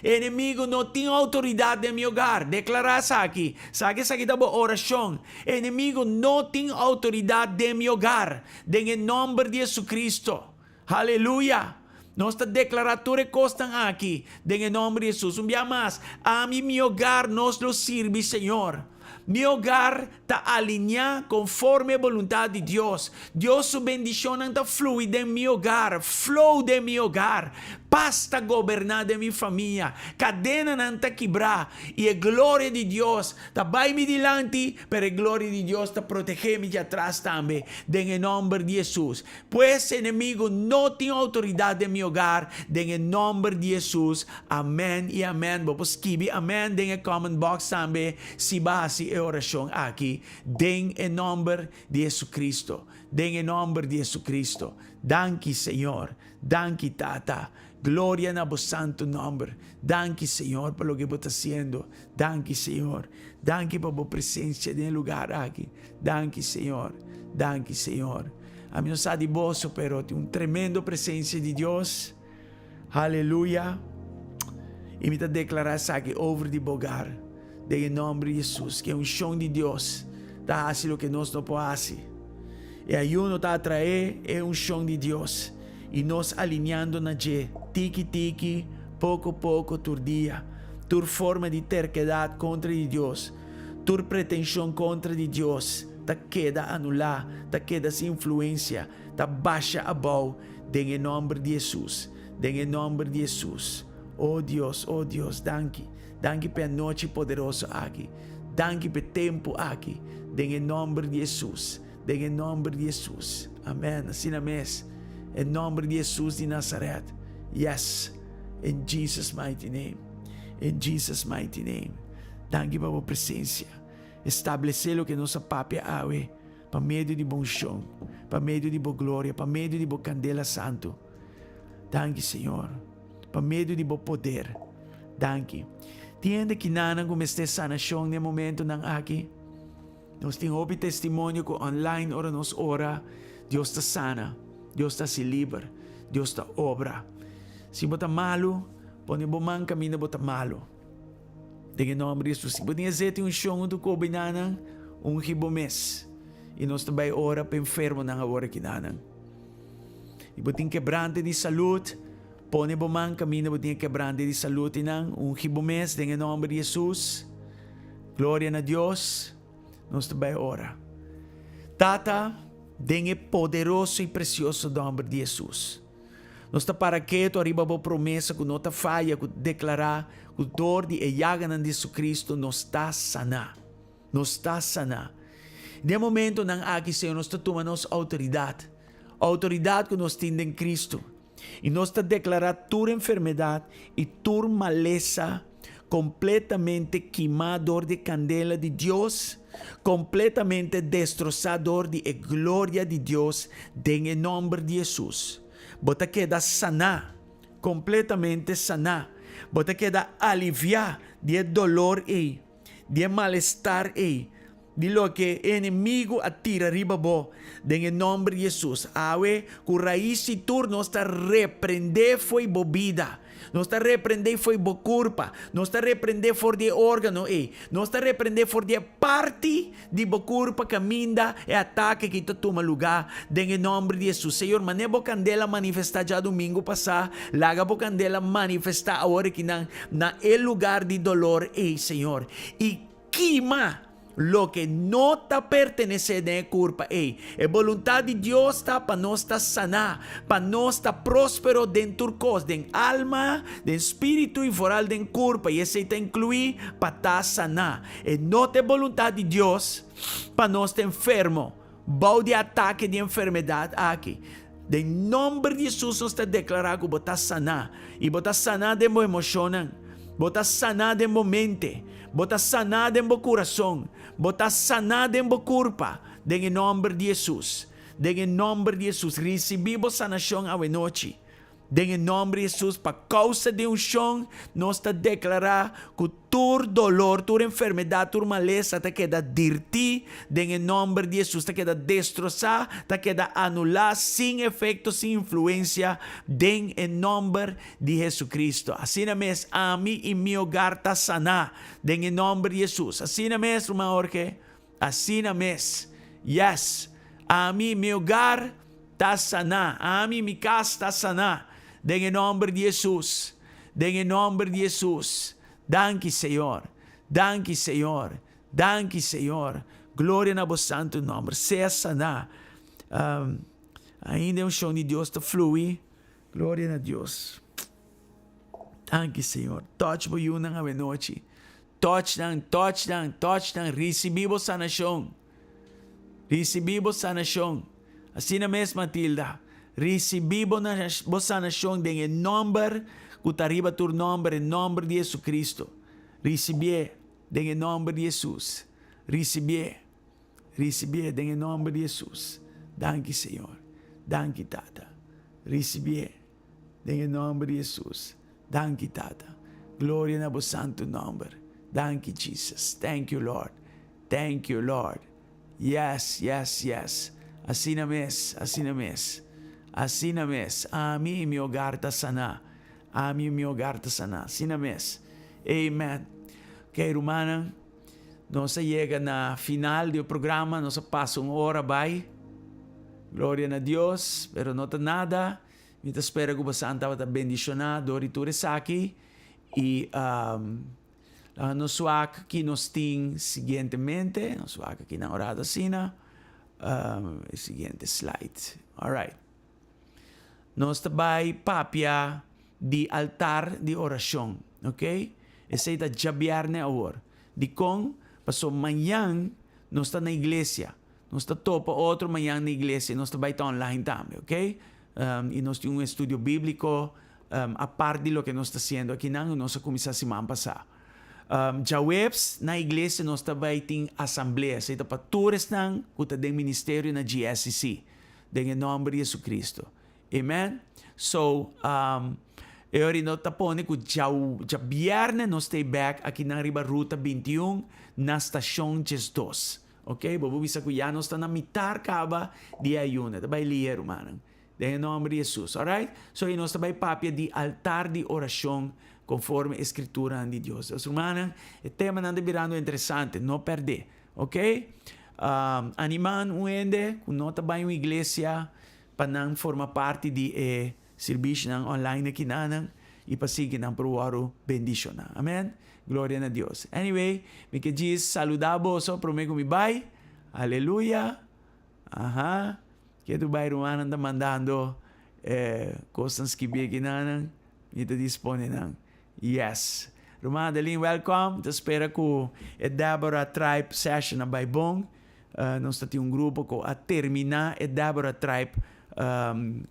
Speaker 1: E enemigu no tin outoridat den mi hogar. Deklará esaki. Sa ku esaki ta bo orashon. E enemigu no tin outoridat den mi hogar, den e nòmber di Hesukristo. Haleluya! Nos ta deklará tur e kosnan aki den e nòmber di Hesus. Un bia mas, ami i mi hogar nos lo sirbi Señor. Mi hogar ta alineá konforme e boluntat di Dios. Dios su bendishonnan ta flui den mi hogar, flow den mi hogar. Pas ta goberná den mi famia. Kadenanan ta kibrá i e gloria di Dios ta bai mi dilanti, pero e gloria di Dios ta protegé mi djatras tambe, den e nòmber di Hesus. Pues enemigo no tin autoridad den mi hogar, den e nomber di Jesus, amen y amen. Bo por skibi amen den e comment box tambe si bo a haci e oracion aki den e nomber di Jesucristo, den e nomber di Jesucristo. Danki Señor, danki Tata, gloria na bo santo nomber. Danki Señor pa loke bo ta haciendo, danki Señor, danki pa bo presencia den e lugar aki. Danki Señor, danki Señor. Ami no sa di boso, pero tin un tremendo presencia di Dios. Aleluya. Y mi ta declara esaki over di bo hogar, den e nomber di Jesus, que e unción di Dios ta haci loke nos no por haci. E ayuno ta atrae e unción di Dios y nos alineando na dje, tiki tiki, poco poco, tur dia. Tur forma di terkedad contra di Dios. Tur pretenshon kontra di Dios ta keda anulá, ta keda sin influensia, ta basha abou den e nòmber di Hesus, den e nòmber di Hesus. O Dios, o Dios, danki. Danki pa e anochi poderoso aki. Danki pa e tempu aki, den e nòmber di Hesus, den e nòmber di Hesus. Amèn. Asina mes, e nòmber di Hesus di Nazaret. Yes, in Jesus mighty name. In Jesus mighty name. Danki pa bo presencia. Establece loke nos a papia awe pa medio di bo uncion, pa medio di bo gloria, pa medio di bo candela santo. Danki, Señor, pa medio di bo poder. Danki. Tin hende kinanan cu mester sanacion den momentonan aki? Nos tin hopi testimonio cu online ora nos ora, Dios ta sana, Dios ta haci liber, Dios ta obra. Si bo ta malu, pone bo man caminda bo ta malu. Den e nòmber di Hesus. Si bo tin e zeti unshon huntu ku bo nanan, ungi bo mes. I nos ta bai ora pa enfermonan awor aki nanan. I bo tin kebrante di salud, pone bo man kaminda bo tin e kebrante di salud einan, ungi bo mes den e nòmber di Hesus. Gloria na Dios. Nos ta bai ora. Tata, den e poderoso i presioso nòmber di Hesus. Nos ta para ketu ariba bo promesa ku no ta faya ku ta deklará ku dor di e yaganan di Jesucristo nos ta saná. Nos ta saná. Den momentonan aki, Señor, nos ta tuma nos outoridat, outoridat ku nos tin den Kristu, i nos ta deklará tur enfermedat i tur malesa kompletamente kimá dor di e kandela di Dios, kompletamente destrosá dor di e gloria di Dios den e nòmber di Hesus. Bo ta keda saná, kompletamente saná. Bo ta keda aliviá di e dolor ei, di e malestar ei, di loke e enemigu a tira riba bo, den e nòmber di Hesus. Awe, ku rais i tur nos ta reprendé fo'i bo bida. Nos ta reprendé fo'i bo kurpa. Nos ta reprendé for di e órgano ei. Nos ta reprendé for di e parti di bo kurpa kaminda e atake aki ta tuma lugá, den e nòmber di Hesus. Señor, manera bo kandela manifestá djadumingu pasá, laga bo kandela manifestá awor akinan na e lugar di dolor ei, Señor. I kima loke no ta pertenesé den e kurpa ei. E boluntat di Dios ta pa nos ta saná, pa nos ta próspero den tur kos, den alma, den spiritu i foral den kurpa, i esei ta inkluí pa ta saná. E no ta e boluntat di Dios pa nos ta enfermo, bou di e atake di enfermedat aki. Den nòmber di Hesus nos ta deklará ku bo ta saná, i bo ta saná den bo emoshonnan, bo ta saná den bo mente, bo ta saná den bo kurason, bo ta saná den bo kurpa, den e nòmber di Hesus. Den e nòmber di Hesus, risibí bo sanashon awenochi. Den e nomber di Hesus, pa causa di unshon, nos ta declara cu tur dolor, tur enfermedad, tur malesa ta keda dirti den e nomber di Hesus, ta keda destrosa, ta keda anula, sin efecto, sin influencia, den e nomber di Jesucristo. Asina mes, ami y mi hogar ta sana, den e nomber di Hesus. Asina mes, ruman Jorge. Asina mes. Yes. Ami, mi hogar ta saná. Ami, mi kas ta saná. Den e nòmber di Hesus. Den e nòmber di Hesus. Danki, Señor. Danki, Señor. Danki, Señor. Gloria na bo santu nòmber. Sea saná. Um, ainda e unshon di Dios ta flui. Gloria na Dios. Danki, Señor. Touch bo yunan awenochi. Touch nan, touch nan, touch nan, ricibi bo sanacion. Ricibi bo sanacion. Asina mes, Matilda. Ricibi bo, bo sanacion den e nomber cu ta riba tur nomber, e nomber di Jesucristo. Ricibié den e nomber di Jesus. Ricibié. Ricibié den e nomber di Jesus. Danki, Señor. Danki, Tata. Ricibié. Den e nomber di Jesus. Danki Tata. Gloria na bo santu nomber. Danki Jesus. Thank you Lord. Thank you Lord. Yes, yes, yes. Asina mes, asina mes. Asina mes. Ami i mi hogar ta saná. Ami i mi hogar ta saná. Asina mes. Amen. Ok, rumannan. Nos a yega na final di e programa. Nos a pasa un ora bai. Gloria na Dios. Pero no ta nada. Mi ta spera ku bosan tabata bendishoná dor di tur esaki i laga nos wak ki nos tin siguientemente. Nos wak aki nan ora asina. E siguiente slide. Alright. Nos ta bai papia di altar di orashon. Ok? Esei ta djabièrnè awor. Dikon? Pasobra mañan nos ta na iglesia. Nos ta topa otro mañan na iglesia. Nos ta bai ta online tambe. Ok? I nos tin un estudio bíbliko apart di loke nos ta hasiendo akinan, nos a kuminsá siman pasá. Djaweps na iglesia nos ta bai tin asamblea, esei ta pa tur esnan ku ta den ministerio na GSCC, den e nòmber di Jesucristo. Amen. So, e ora no ta pone ku djabièrnè nos ta ei bèk akinan riba Ruta 21 na Stashon 12. Ok, bo por bisa ku ya nos ta na mitar kaba di e ayuno. E ta bai lia, rumannan. Den e nòmber di Hesus. Alright? So, i nos ta bai papia di altar di orashon konforme e Skrituranan di Dios. Dus, rumannan, e temanan ta birando interesante. No pèrdé. Ok? Animá un hende ku no ta bai un iglesia pa nan forma parti di e Sirbishinan online akinanan i pa sigui nan por wòrdu bendishoná. Amen. Gloria na Dios. Anyway, mi ke djis saludá boso promé ku mi bai. Aleluya. Aha. Ke tu bai rumannan ta mandando e kosnan skibí akinanan. Mi ta dispone nan. Yes. Ruman Adeline, welcome. Ta spera ku e Deborah Tribe session a bai bon. Nos ta tin un grupo ku a terminá e Deborah Tribe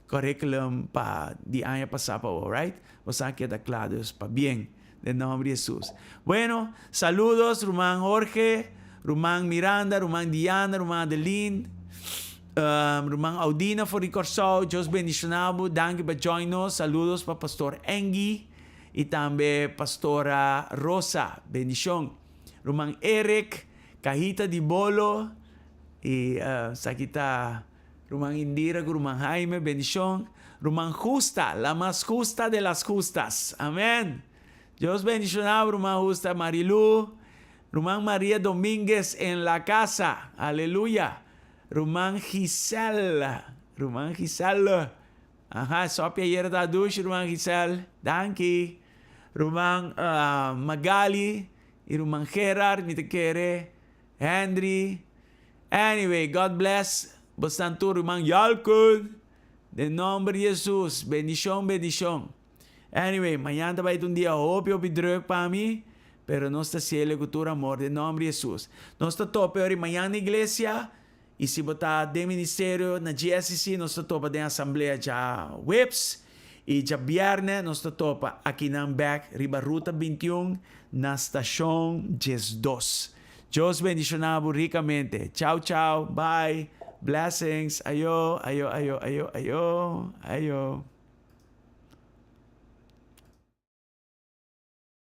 Speaker 1: curriculum pa di aña pasá pa awor, right? Boso a keda kla dus pabien den nòmber di Hesus. Bueno, saludos ruman Jorge, ruman Miranda, ruman Diana, ruman Adeline, ruman Audina for di Kòrsou. Dios bendishoná bo. Danki pa join nos. Saludos pa Pastor Engie i tambe Pastora Rosa. Bendishon. Ruman Eric. Cajita di bolo y esaki ta Ruman Indira cu Ruman Jaime, bendicion. Ruman Justa, la mas justa de las justas. Amen. Dios bendiciona bo Ruman Justa, Marilu, Ruman Maria Dominguez en la casa. Aleluya. Ruman Giselle, Ruman Giselle. Aha, sopi ayera ta dushi Ruman Giselle. Danki. Ruman Magali. Y ruman Gerard mi ta kere, Henry, anyway God bless bosnan tur ruman Yalkun den nomber di Jesus bendicion bendicion anyway mañan ta bay ta un dia hopi hopi druk pa mi pero nos ta ciele cu tur amor den nomber di Jesus nos ta topa e ora mañan na iglesia y si bo ta den ministerio na GSCC nos ta topa den asamblea djaweps y djabierne nos ta topa akinan bek riba ruta 21 na stashon 12. Dios bendiciona bo ricamente. Chao chao bye blessings ayo ayo ayo ayo ayo ayo.